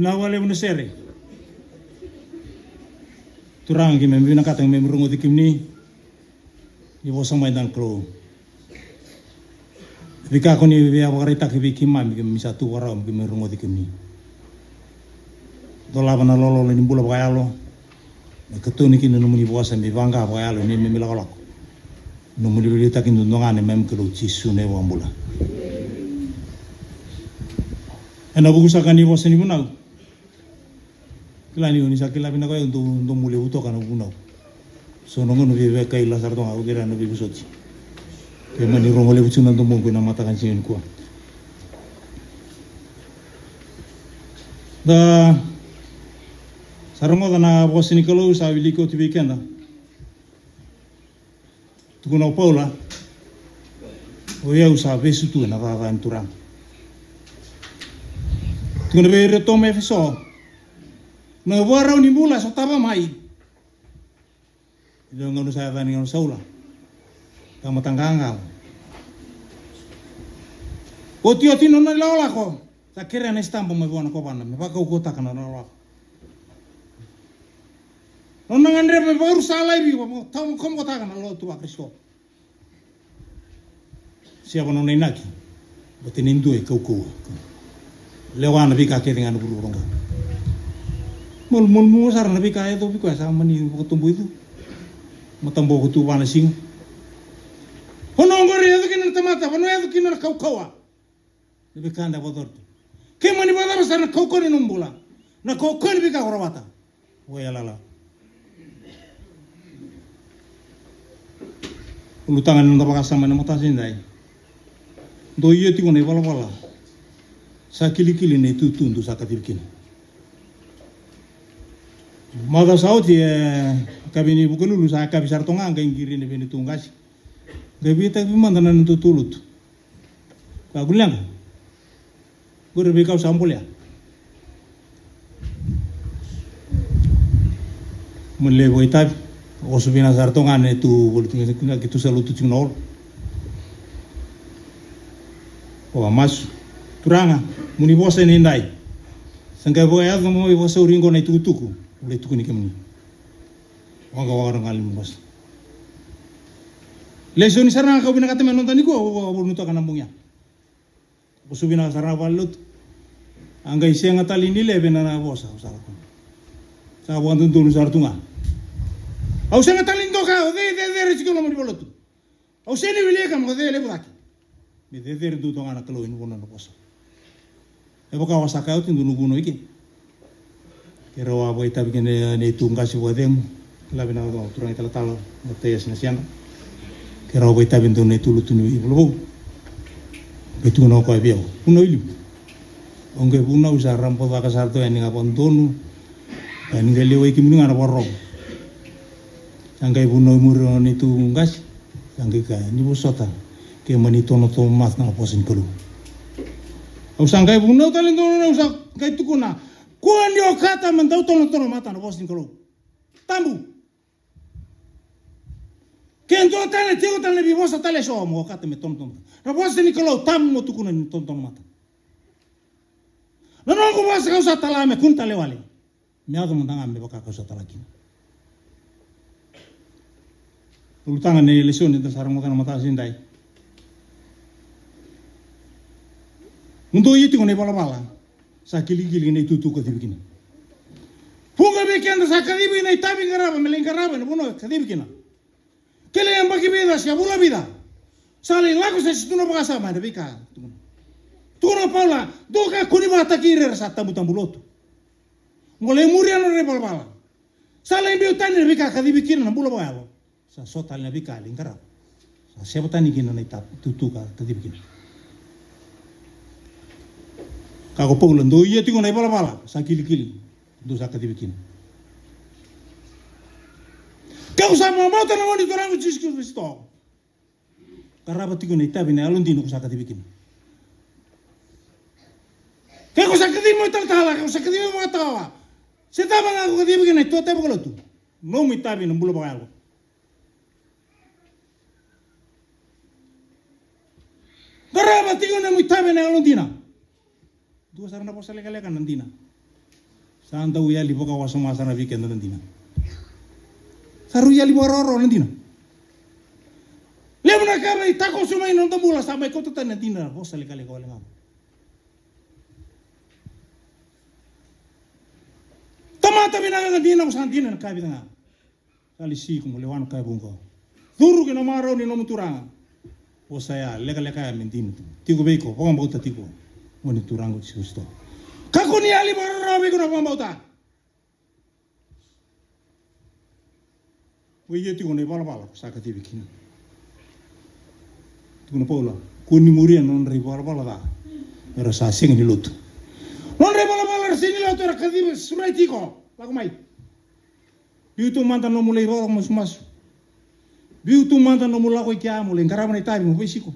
Na wale na sere. Turaga, keimami vinakata keimami rogoci kemuni. Ni vosa mai na Kalou. Veika ko ni via vakaraitaka vei keimami, keimami sa tu vakarau me keimami rogoci kemuni. Dolava na lololo ni bula vakayalo. Me katoni kina nomuni vosa me vaqa vakayalo ni me ilakolako. Nomuni veiliutaki duadua ga na neimami Kalou Jisu na iVakabula. Ena vuku saka ni vosa ni vunau. Kila ni o ni sa kila vinaka, o dou, dou mu levu toka na vunau. So na gauna via via kaila sara toka ga, au kerea na veivosoti. Ke mani rogo levu tu na domoqu ena mataka ni siga nikua. Da sa rogoca na vosa ni Kalou sa wiliki oti vei keda. Tukuna o Paula, o yau sa vesu tu ena cakacaka ni Turaga. Tukuna vei iratou mai Efeso, na vakarau ni bula e sotava mai. Io, gauna sa yacani gauna Saula. Tamata qaqa. Otioti nona ilakolako, sa kerea na sitaba mai vua na kovana me vakaukauwataka na nona ilakolako. Nona gadreva me vakarusa laivi, vakataumakaumaka na lotu vaKarisito. Seava nona inaki. Baleta ni dua e kaukauwa. Lewa na veika kece ga na vuravura oqo. Malumalumu sara na veika e yacovi koya, sa mani vakatoboicu. Mataboko tu va na siga. Vanua oqori e yaco kina na tamata, vanua e yaco kina na kaukauwa. Na veika eda vakayacora tu. Ke mani vakacava sara na kaukauwa ni nomu bula, na kaukauwa ni veika ko rawata. Oi, alala. Ulutaga ni noda vakasama ena mataka edaidai. Dou ia tiko na ivalavala. Sa kilikili na itutu dou sa kacivi kina. Macawa sa oti, e, yakavi ni Vukelulu sa yakavi sara toka ga, qai qiri na vei neitou qase. Qai veitaki mada na neitou lotu. Ka kua ni leqa. Qori veika au sa bolea. Mo levu itavi. Oso vina sara toka ga na neitou voli tu na keitou sa lotu tiko na olo. Vakamasu. Turaga, mo ni vosa edaidai. Sa qai vakayaco mai vakasauri qo na itukutuku. Au lai tukuni kemuni. Waqawaqa na qali ni vosa. Lesoni sara ga kau vinakata me noda nikua, au vakavunauca na bogi ya. Vosa vinaka sara ga vale lotu. A qai sega tale ni leve na vosa, au sa lako. Sa vakadodonu sara tu ga. Au sega tale ni doka, o cei e cecere tiko loma ni vale lotu. Au sega ni wilika mo cei e levu cake. Me cecere duadua ga na Kalou ena vanua na vosa. E vaka au sa kaya oti, dou na vunau i ke. Keirau a vakaitavi kei na neitou qase vakacegu. Kila vinaka o turaga italatala, Mataiasi Nasedra. Keirau a vakaitavi dou na neitou lotu ni Vulavou. Qai tukuna o koya vei au, vunau i liu. Au qai vunau, sa rabocaka sara tu yani ga vakadodonu. Ka ni qai lewai kemuni ga na vakarorogo. Sa qai vunau i muri o neitou qase. Sa qai kaya, ni vosota, ke mani tonotono mata na vosa ni Kalou. Au sa qai vunau tale donu, au sa qai tukuna, kua ni okata me dau tonotono mata na vosa ni Kalou. Tabu. Ke dua tale, tiko tale na veivosa tale eso mo okata me tonotono mata. Na vosa ni Kalou, tabu mo tukuna ni tonotono mata. Na noqu vosa kau sa tala me kua ni tale wale. Me yaco mada ga me vaka kau sa tala kina. Ulutaga ni lesoni eda sa rogoca na mataka edaidai. Mo dou ia tiko na ivalavala. Sa kilikili na itutu kacivi kina. Vuqa vei keda sa kacivi na itavi qarava, me lai qarava ena vanua kacivi kina. Ke lai yabaki vica se vula vica. Sa lai lako se se tu na vakasama ena veika. Tukuna o Paula, dou kakua ni vakataki ira era sa tabutabu lotu. Mo lai muria na nodra ivalavala. Sa lai biu tani na veika kacivi kina na bula vakayalo. Sa so tale na veika lai qarava. Sa seva tani kina na itutu ka kacivi kina. Ka ko Paula, dou ia tiko na ivalavala sa kilikili. Dou sa kacivi kina. Ke ko sa mamauta na gauna ni Turaga o Jisu Karisito. Qarava tiko na itavi na yalodina ko sa kacivi kina. Ke ko sa kacivi mai talatala, ke ko sa kacivi mai vakatawa. Se cava ga ko kacivi kina, e tuatani vakalotu. Nomu itavi na bula vakayalo. Qarava tiko na nomu itavi na yalodina. Dua sara na vosa lekaleka na dina. Sa dau yali vakawasoma sara vei keda na dina. Sa rui yali vakarawarawa na dina. Levu na ka mai takoso mai na noda bula, sa mai kauta tani na dina, vosa lekaleka wale ga. Tamata vinaka ga dina, ko sa dina na ka vica ga. Sa lesi iko mo lewa na ka e vuqa. Curu ki na marau ni nomu turaga. Vosa ya lekaleka ya me dina tu. Tiko vei iko, vakabauta tiko. Mo ni turaga o Jisu Karisito. Kakua ni yali vakararawa vei iko na vakabauta. Oi, ia tiko na ivalavala ko sa kacivi kina. Tukuna Paula, kua ni muria na nodra ivalavala ca. Era sa sega ni lotu. Nodra ivalavala era sega ni lotu, era kacivi, surai tiko. Lako mai. Biu tu mada nomu lai rogo masumasu. Biu tu mada nomu lako i kea mo lai qarava na itavi mo veisiko.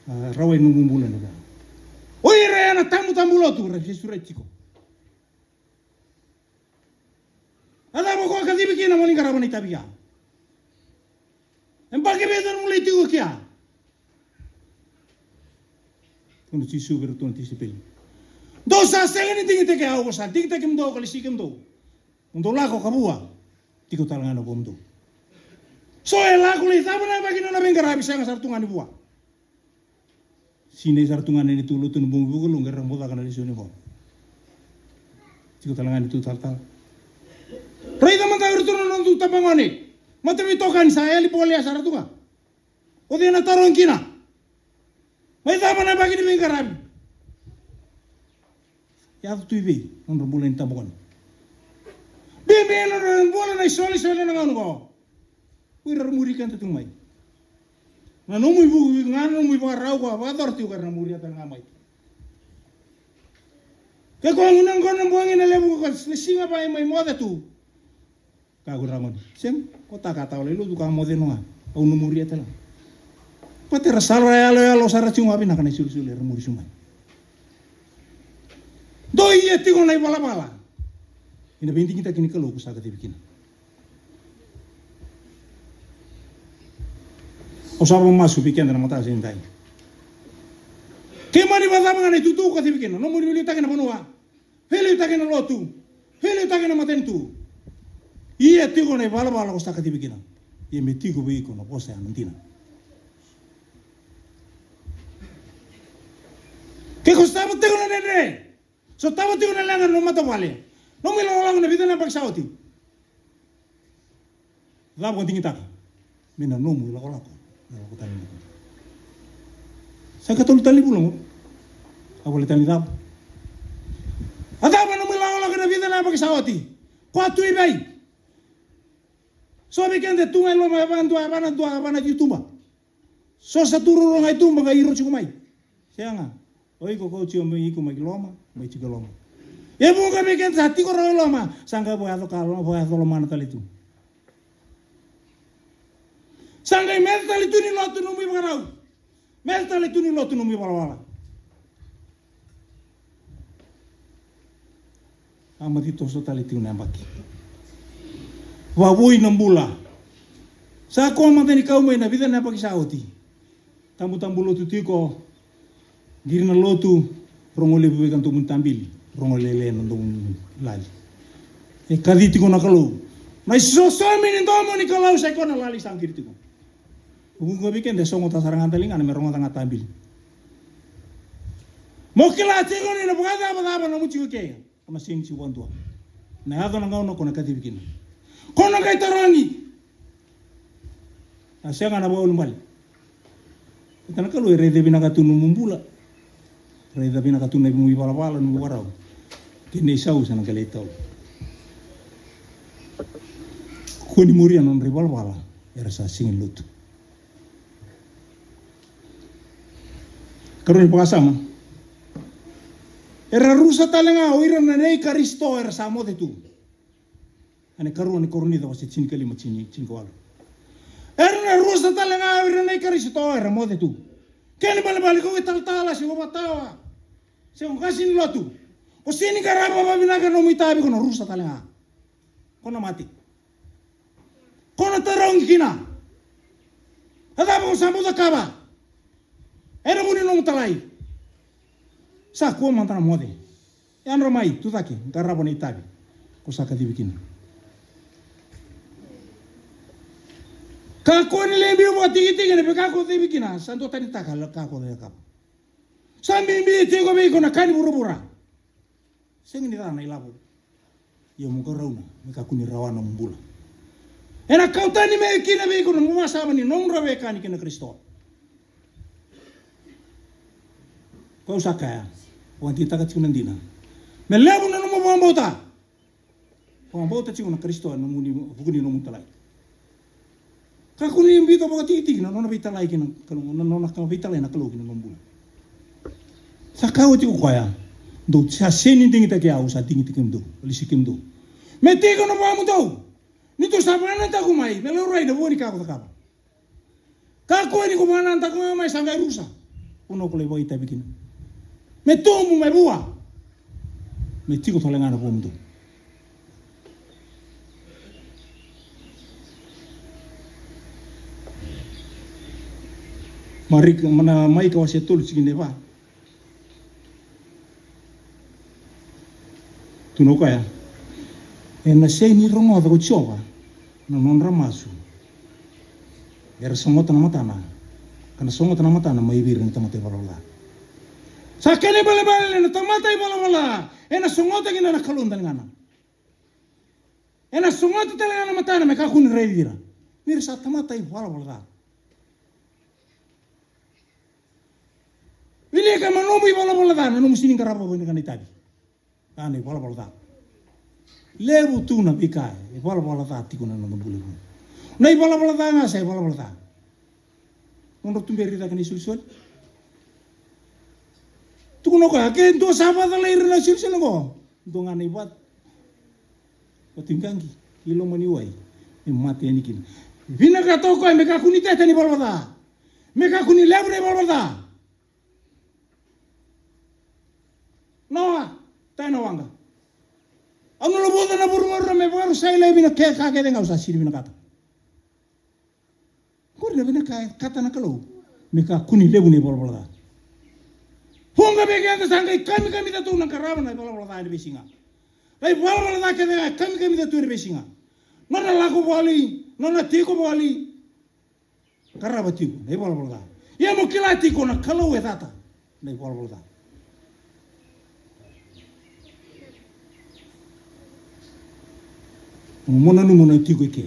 A, rawai nomu bula ni ka. Oi, ira ya na tabutabu lotu, ra vesurai tiko. A cava ko kacivi kina mo lai qarava na itavi ya? E baki vei cei mo lai tiko kea? Tukuna Jisu vei iratou na tisaipeli. Dou sa sega ni digitaki au, au sa digitaki kemudou ka lesi kemudou. Mo dou lako ka vua. Tiko tale ga na vua mudou. So e lako lai cava na yabaki ni nona veiqaravi, sega sara tu ga ni vua. Sinai sara tu ga na neitou lotu na bogi vakaluga era mo caka na lesoni qo. Tiko tale ga neitou talatala. Raica mada o iratou na nodatou tabagone. Mataveitokani sa yali bolea sara tu ga. O cei na tarogi kina? Mai cava na yabaki ni veiqaravi? Yaco tu i vei nodra bula ni tabagone? Bibi e nodra bula na isolisoli ena gauna qo. O ira ra muri keda tu mai. Na nomu ivukivuki ga, na nomu ivakarau ko a vakayacora tiko, era na muria tale ga mai. Ke ko a guna qo na bogi na levu ko na siga vei mai moce tu. Ka ko ragone. Sega, ko taka tawala i lotu ka moce no ga. Au na muria tale ga. Vata era sala yaloyalo sara tiko ga vinaka na isolisoli era muri su mai. Dou ia tiko na ivalavala. Ina veidigitaki ni Kalou ko sa kacivi kina. Au sa vakamasu vei keda na mataka sa idai. Keimami vakacava ga na itutu ko kacivi kina? Nomuni veiliutaki na vanua. Veiliutaki na lotu. Veiliutaki na matanitu. Ia tiko na ivalavala ko sa kacivi kina. Ia me tiko vei iko na vosa ya na dina. Ke ko sotava tiko na dredre, sotava tiko na leqa na nomu matavuvale, nomu ilakolako na vica na yabaki sa oti. Cava ko digitaka me na nomu ilakolako? Na lako tani na, sa ikatolu tale ni vula qo. A vale tale ni cava? A cava nomu ilakolako na vica na yabaki sa oti? Ko a tu i vei? So vei keda e tu ga i loma, e vanadua, e vanadua, e vana YouTuber. So sa tu roro ga i tuba qai iro tiko mai. Sega. O iko ko tiko mai, iko mai ki loma, mai tiko i loma. E vuqa vei keda sa tiko rawa i loma, sa qai vakayaco ka loma, vakayaco lomana tale tu. Sa qai mece tale tu ni lotu nomu ivakarau. Mece tale tu ni lotu nomu ivalavala. A maci toso tale tiko na yabaki. Vavui na bula. Sa ko mada ni kau mai na vica na yabaki sa oti. Tabutabu lotu tiko. Qiri na lotu. Rogo levu vei ka domuni tabili. Rogo lele na domuni lali. E kaci tiko na Kalou. Na isosomi ni domo ni Kalou sa i koya na lali sa qiri tiko. Vuqa vei keda e sogota sara ga tale ga na me rogoca ga tabili. Mo kila tiko ni na vakacavacava nomu tiko ke. Ko na sega ni tiko vakadua. Na yaco na gauna ko na kacivi kina. Ko na qai tarogi. A sega na vakaulubale. Ita na Kalou e raica vinaka tu nomu bula. Raica vinaka tu na nomu ivalavala, nomu ivakarau. Kei na isau sa na qai lai tau. Ko ni muria na nodra ivalavala, era sa sega ni lotu. Karua ni vakasama. Era rusa tale ga o ira na nei Karisito era sa moce tu. Ena karua ni Korinica wase tinikalima, tini, tinikawalu. Era na rusa tale ga o ira na nei Karisito era moce tu. Kena ibalebale ko italatala se ko vakatawa se ko qase ni lotu, ko sega ni qarava vakavinaka na nomu itavi, ko na rusa tale ga. Ko na mate. Ko na tarogi kina. A cava ko sa bau cakava? Ena vu ni nomu talai. Sa kua mada na moce. Yadra mai, tu cake, qarava na itavi ko sa kacivi kina. Kakua ni lai biu vakatikitiki ena veika ko kacivi kina, sa duatanitaka na ka ko cakava. Sa bibi tiko vei iko na ka ni vuravura. Sega ni ca na ilavo. Ia mo qarauna me kakua ni rawa na nomu bula. Ena kau tani mai kina vei iko na nomu vakasama ni nomu dra veiwekani kei na Karisito. Kau sa kaya, vakadeitaka tiko na dina. Me levu na nomu vakabauta. Vakabauta tiko na Karisito ena nomuni, vuku ni nomu talai. Kakua ni biuta vakatikitiki na nona veitalai kei na Kalou, na nona ka veitalai na Kalou kei na nomu bula. Sa kaya oti ko koya, dou sa sega ni digitaki au, sa digitaki kemudou, lesi kemudou. Me tiko na vamudou, ni tou sa vakanadaku mai, me laurai na vua ni ka ko cakava. Kakua ni ko vakanadaku mai sa qai rusa. Vanua ko lai vakaitavi kina. Me tubu, me vua. Me tiko tale ga na vamudou. Marika, mana Maika wase tolu tikina e va. Tukuna o koya, ena sega ni rogoca ko Jiova na nodra masu. Era sogota na matana, ka na sogota na matana mai vei ira na tamata ivalavala ca. Sa kena ibalebale na tamata ivalavala ca, ena sogota kina na Kalou daligana. Ena sogota tale ga na matana me kakua ni raici ira, ni ra sa tamata ivalavala ca. Wilika, na nomu ivalavala ca, na nomu sega ni qarava vinaka na itavi. A, na ivalavala ca. Levu tu na veika e valavala ca tiko na noda bula. Na ivalavala ca ga sa ivalavala ca. Nodra tuberi cake na isolisoli. Tukuna o koya, ke dua sa vakacalai ira na isolisoli oqo, dua ga na ivat, vatu i qaqi, i loma ni wai, me mate yani kina. Vinakata o koya me kakua ni tete na ivalavala ca. Me kakua ni levu na ivalavala ca. Noa, taya na waqa. Au na lovuca na vuravura me vakarusai laivi na kena ka kece ga au sa sega ni vinakata. Qori na vinakata na Kalou me kakua ni levu na ivalavala ca. Vuqa vei keda sa qai kamikamica tu na qarava na ivalavala ca ena veisiga. Na ivalavala ca kece ga e kamikamica tu ena veisiga. Nona lako voli, nona tiko voli. Qarava tiko na ivalavala ca. Ia mo kila tiko na Kalou e cata na ivalavala ca. Mo nanuma na tiko i ke.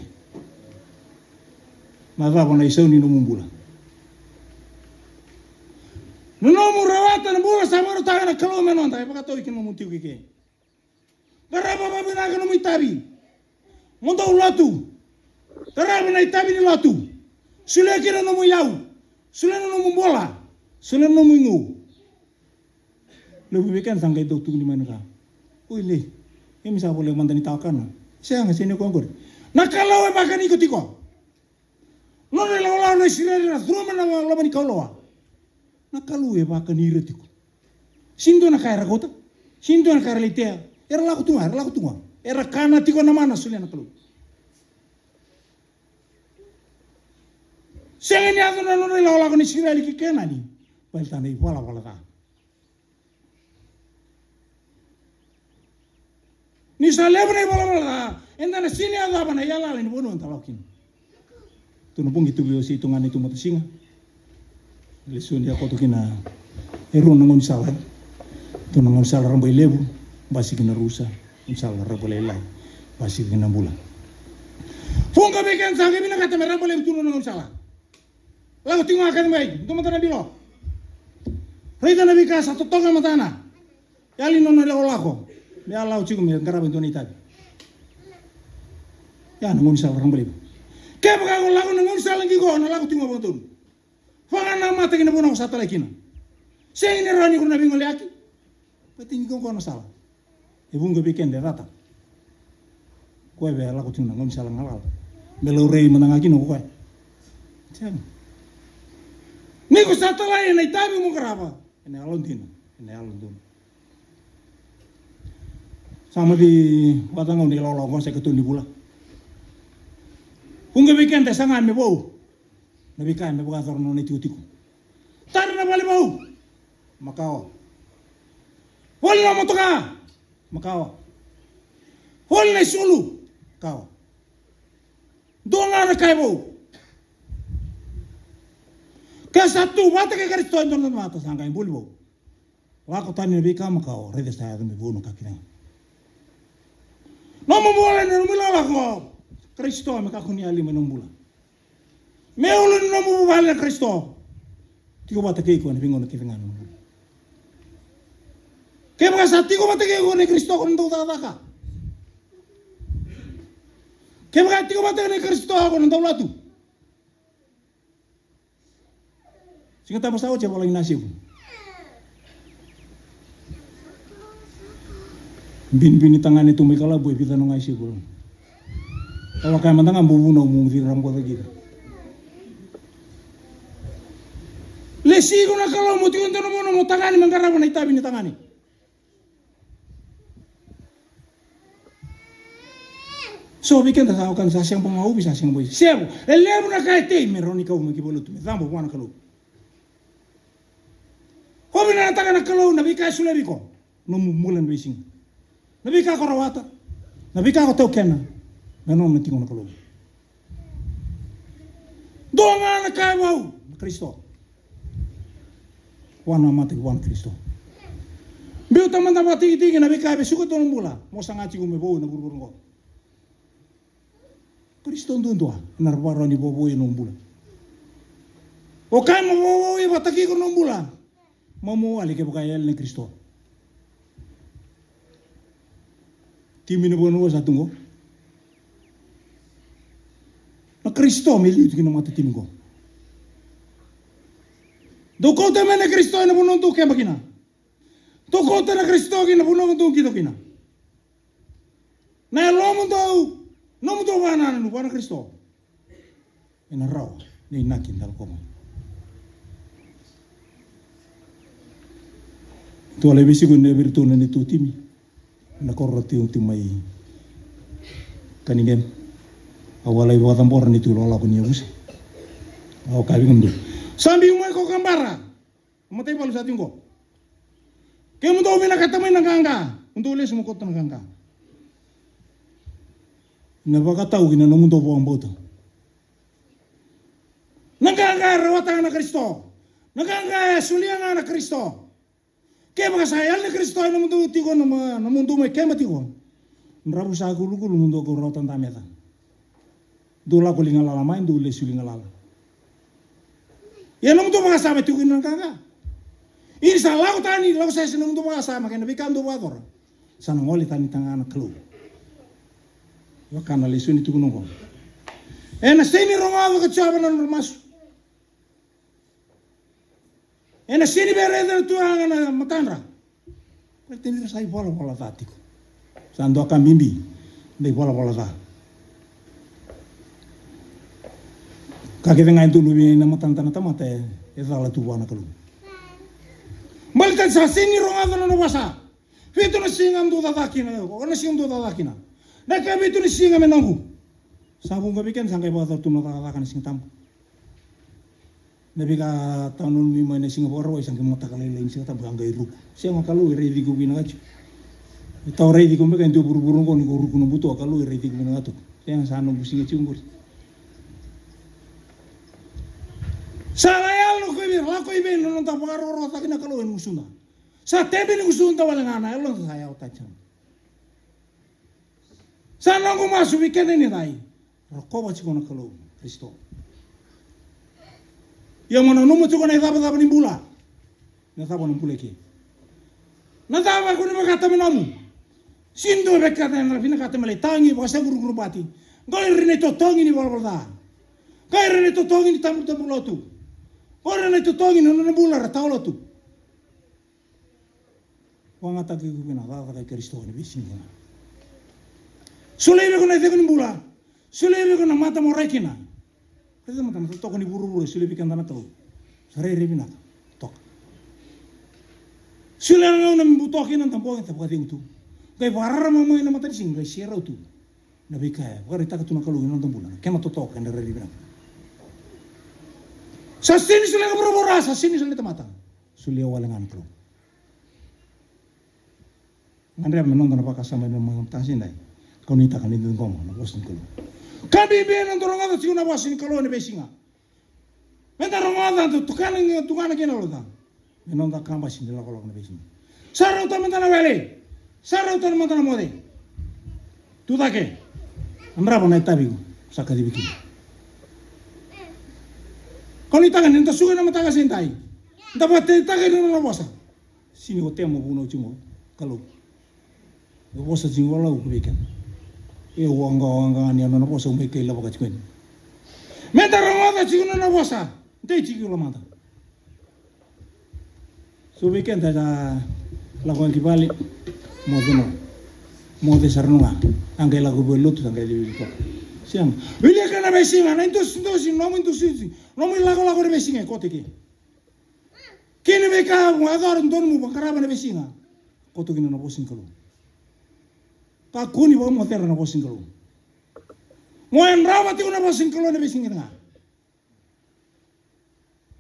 Na cava na isau ni nomu bula? Na nomu rawata na bula sa vakarautaka na Kalou me noda, e vakatau ki na nomu tiko i ke. Qarava vakavinaka nomu itavi. Mo dau lotu. Qarava na itavi ni lotu. Solia kina na nomu iyau. Solia na nomu bula. Solia na nomu igu. Levu vei keda sa qai dau tukuni mai na ka. Oi, lei. Kemi sa voleka mada ni tawa kana. Sega, sega ni koya qori. Na Kalou e vakani iko tiko. Nona ilawalawa na Isireli era curuma na loma ni kauloa. Na Kalou e vakani ira tiko. Sega ni dua na ka era kauta. Sega ni dua na ka era lai tea. Era lako tu ga, era lako tu ga. Era kana tiko na mana solia na Kalou. Sega ni yaco na nona ilakolako na Isireli ki Kenani. Baleta na ivalavala ca. Ni sa levu na ivalavala ca, eda na sega ni yacova na iyalala ni vanua eda lako kina. Tou na bogi tu vei au, se tou ga na tou matasiga. Lesoni a koto kina e rua na gaunisala. Tou na gaunisala Rabailevu, basika na Rusa, gaunisala Rabailailai, basika na Bula. Vuqa vei keda sa qai vinakata me Rabailevu tu na gaunisala. Lako tiko ga, kaci mai, dua mada na bilo. Raica na veika sa totoka e matana. Yali nona lakolako me a lako tiko me qarava e dua na itavi. Ya na gaunisala Rabailevu. Kevaka ko lako na gaunisala qo, na lako tiko ga vakadodonu. Vakanamata ki na vanua ko sa talai kina. Sega ni rawa ni ko na veigoleyaki. Baleta ni qo na sala. E vuqa vei keda e cata. Koya vei a lako tiko na gaunisala galala me laurai mada ga kina ko koya. Sega. Ni ko sa talai ena itavi mo qarava, ena yalodina, ena yalododonu. Sa mati vakacagau na ilakolako sa ikatolu ni vula. Vuqa vei keda e saga me vou na veika me vakayacora na nona itikotiko. Tara na vale vou. Makawa. Voli na motoka, makawa. Voli na isulu, kawa. Dua ga na ka e vou. Ke sa tu vata kei Karisito e dua na tamata, sa qai buli vou. Lako tani na veika makawa, raica sa yaco me vou na ka kina. Nomu bula ni nomu ilakolako, Karisito me kakua ni yali mai nomu bula. Me ulu ni nomu vuvale na Karisito. Tiko vata kei iko ena veigauna kece ga na nomu bula. Kevaka sa tiko vata kei iko na Karisito, ko na dau cakacaka. Kevaka tiko vata kei na Karisito, ko na dau latu. Siga Tabu sa oti, a volai na isevu. Binibini tagane tu mai kalabu, e vica noga isevu. Au a kaya mada ga, bau vunau mo ciri ra boca kina. Lesi iko na Kalou mo tiko donu mo tagane, me qarava na itavi ni tagane. So vei keda sa oka ni sa sega bau ga uvi, sa sega bau isevu. E levu na ka e tei me rawa ni kau mai ki valenilotu, me cabo vua na Kalou. Ko vinakataka na Kalou na veika e solia vei iko. Nomu bula na veisiga. Na veika ko rawata. Na veika ko taukena. Me nona tiko na Kalou. Dua ga na ka e vou, na Karisito. Vua na mata ki vua na Karisito. Biuta mada vakatikitiki na veika e vesuka tu na bula. Mo saga tiko me vou ena vuravura oqo. Karisito duadua ena vakarau ni vakavoui ena nomu bula. O kaya mo vakavoui vakataki iko na nomu bula. Maumau wale kevaka e yali na Karisito. Timi ni vanua sa tu qo. Na Karisito me liu tu kina na matatimi qo. Dou kauta mai na Karisito ena vanua dou keba kina. Dou kauta na Karisito kina na vanua dou qito kina. Na yalomudou, nomudou vakanananu vua na Karisito. Ena rawa ni inaki dela koma. Tou a lai veisiko ena viritou na neitou timi. Na koro tou timi mai Kanigemi. Au a lai vakacabora neitou lakolako ni yavusa. Au kaya vei kemudou, sa biu mai ko Kabara. Mataivalu sa tiko qo. Kemudou vinakata mai na qaqa, mo dou lesu mo kauta na qaqa. Na vakatau ki na nomudou vakabauta. Na qaqa e rawata ga na Karisito. Na qaqa e solia ga na Karisito. Kevaka sa yali na Karisito ena nomudou tiko, na ma-, nomudou mai keba tiko. Dravusa kulukulu mo dou kau rawata da meca. Dou lako liga lala mai, dou lesu liga lala. Ia nomudou vakasama e tiko kina na qaqa. Ia ni sa lako tani, lako sese nomudou vakasama kei na veika dou vakayacora. Sa na gole tani taga na Kalou. Vaka na lesoni tukuna oqo. Ena sega ni rogoca ko Jiova na nodra masu. Ena sega ni via raica na Turaga na matadra. Baleta ni ra sa ivalavala ca tiko. Sa dua ka bibi na ivalavala ca. Ka kece ga e donu vei na matana na tamata e, e cala tu vua na Kalou. Baleta ni sa sega ni rogoca na nona vosa. Vitu na siga dou caca kina, o na siga dou caca kina. Na ka vitu na siga me noqu. Sa vuqa vei keda sa qai vakacala tu na cakacaka na Siga Tabu. Na veika tau nanumi mai na siga Vakarauwai sa qai mataka lailai ni Siga Tabu sa qai ruku. Sega, Kalou e raici iko vinaka tiko. E tau raici iko beka e dua vuravura oqo ni ko ruku na buto, Kalou e raici iko vinaka tiko. Sega, sa noqu siga tiko qori. Sa na yalo na koivi, lako i vei na noda vakarokorokotaki na Kalou ena gusuda. Sa tebe ni gusuda wale ga na yalo sa yawa tati. Sa noqu masu vei keda ni cai. Rokova tiko na Kalou Karisito. Ia mo nanuma tiko na icavacava ni bula. Na cava na bula eke. Na cava ko ni vakata me nomu. Sini dua vei keda ena vinakata me lai tagi vakasakurukurubati. Qo ira na itotogi ni valavala ca. Qo ira na itotogi ni tabutabu lotu. Qo ira na itotogi ni nona bula ra tawa lotu. Vakayagataki iko kina cakacaka i Karisito ena veisiga. Solia vei iko na icegu ni bula. Solia vei iko na mata mo rai kina. Raica mada na totoka ni vuravura e solia vei keda na Kalou. Sa rairai vinaka. Toka. Solia na gauna me buto kina, da bogi, da vakacegu tu. Qai vakararama mai na matanisiga, qai serau tu. Na veika e vakaraitaka tu na Kalou ena noda bula, na kena totoka ena rairai vinaka. Sa sega ni solia na vuravura, sa sega ni solia na tamata. Solia wale ga na Kalou. Gadreva me noda na vakasama ena mataka sa i dai. Kau nuitaka ni da ciqoma na vosa ni Kalou. Ka bibi ena noda rogoca tiko na vosa ni Kalou ena veisiga. Meda rogoca, da tukana, tukana kina na loda. Me noda kabasi ni lakolako na veisiga. Sa rauta mada na wele. Sa rauta mada na moce. Tu cake. Yadrava na itavi ko sa kacivi kina. Kau nuitaka ni da suka ena mataka sa i dai, da vakateitaka na nona vosa. Sini o tema vunau tiko Kalou. E vosa tiko Kalou vei keda. E waqa, waqa ni a nona vosa, au mai kai lavaka tiko yani. Meda rogoca tiko na nona vosa. Dei tiko lomada. So vei keda da lako ki vale, moce no. Moce sara no ga. A qai lako vei lotu, a qai lewe toka. Sega. Wilika na veisiga, na idusidusi, nomu idusidusi, nomu ilakolako na veisiga, koto i ke. Kei na veika o yacora, dodonu mo vakarava na veisiga. Koto kina na vosa ni Kalou. Kakua ni vakamocera na vosa ni Kalou. Mo yadrava tiko na vosa ni Kalou na veisiga kece ga.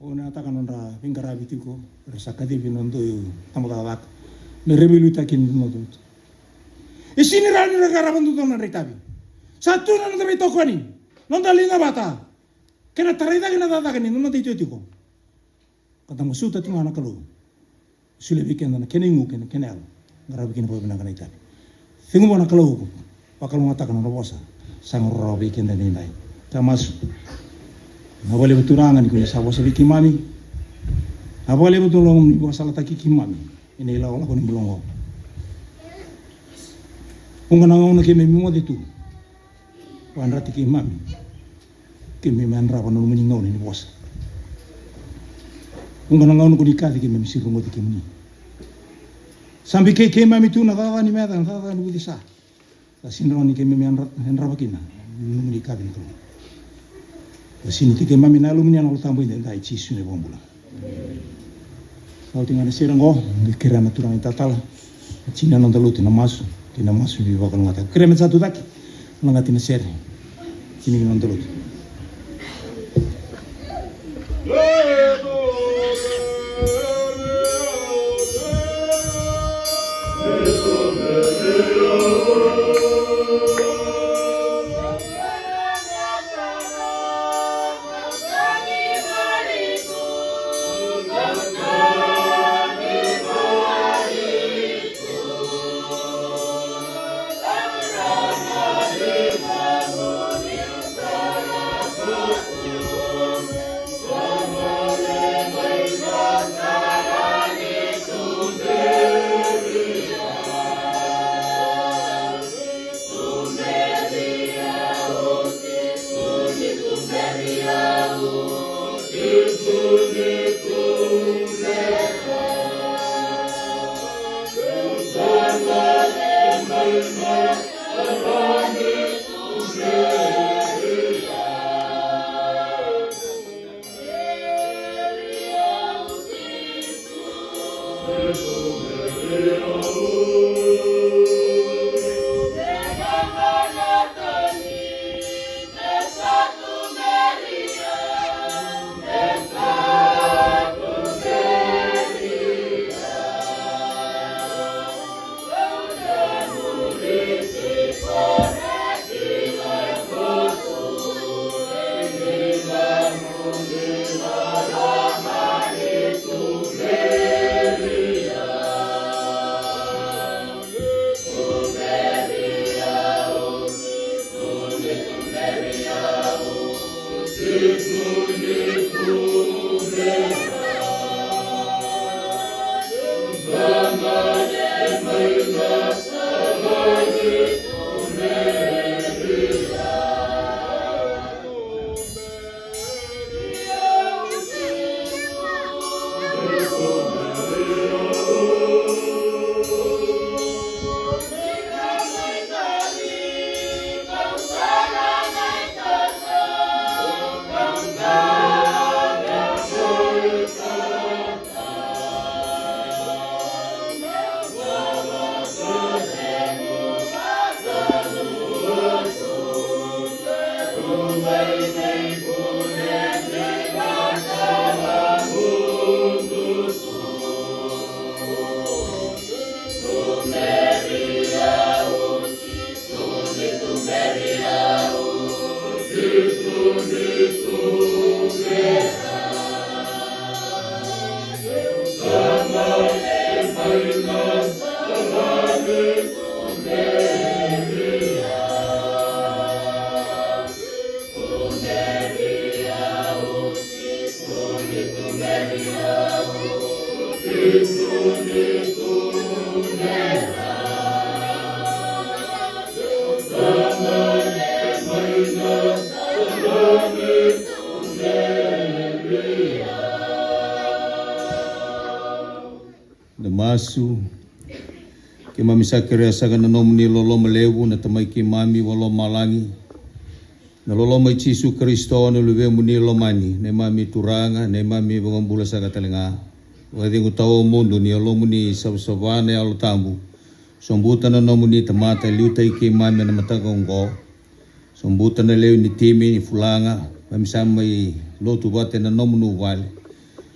Au nuitaka na nodra veiqaravi tiko, era sa kacivi na dui tabacakacaka. Me ra veiliutaki kina na dui. E sini rawa ni ra qarava dodonu na nodra itavi. Sa tu na noda veitokoni, noda liga vata. Kena tarai cake na cakacaka ni noda itikotiko. Ka da masuta tu ga na Kalou. Solia vei keda na kena igu kei na kena yalo. Qaravi kina vakavinaka na itavi. Cegu vua na Kalou, vakalougatataka na nona vosa. Sa qaravi keda ni dai. Ka masu. Vinaka vakalevu Turaga ni ko ni sa vosa vei keimami. Vinaka vakalevu Turaga ni vakasalataki keimami ena ilakolako ni bula oqo. Vuqa na gauna keimami moce tu. Vakayadrati keimami. Keimami yadrava na nomuni gauna ni vosa. Vuqa na gauna ko ni kaci keimami sega ni rogoci kemuni. Sa bikei keimami tu na cakacaka ni meca, na cakacaka ni vucesa. Sa sega ni rawa ni keimami yadra-, yadrava kina na nomuni kaci ni Kalou. Sa sega ni tiko keimami na Yalomuni, na Yalo Tabu edaidai, Jisu na iVakabula. Sa oti ga na sere oqo, kerea na turaga itatala, na tini na noda lotu na masu, kei na masu ni veivakalougatataki. Kerea me sa tu cake, lagati na sere, tini na noda lotu. Masu. Keimami sa kerea saka na nomuni loloma levu na Tamai keimami vakalomalagi. Na loloma i Jisu Karisito na Luvemuni lomani, neimami Turaga, neimami Vakabula saka talega. Vakacegu tawamudu ni Yalomuni savasava na Yalo Tabu. Sobuta na nomuni tamata e liutaki keimami ena mataka oqo. Sobuta na lewe ni timi ni fulaga, keimami sa mai lotu vata ena nomuni vale.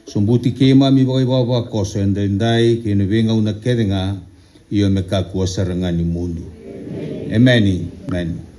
Sobuti keimami vakaivavakoso edaidai kei na veigauna kece ga, io me kakua sara ga ni mudu. Emeni. Emeni.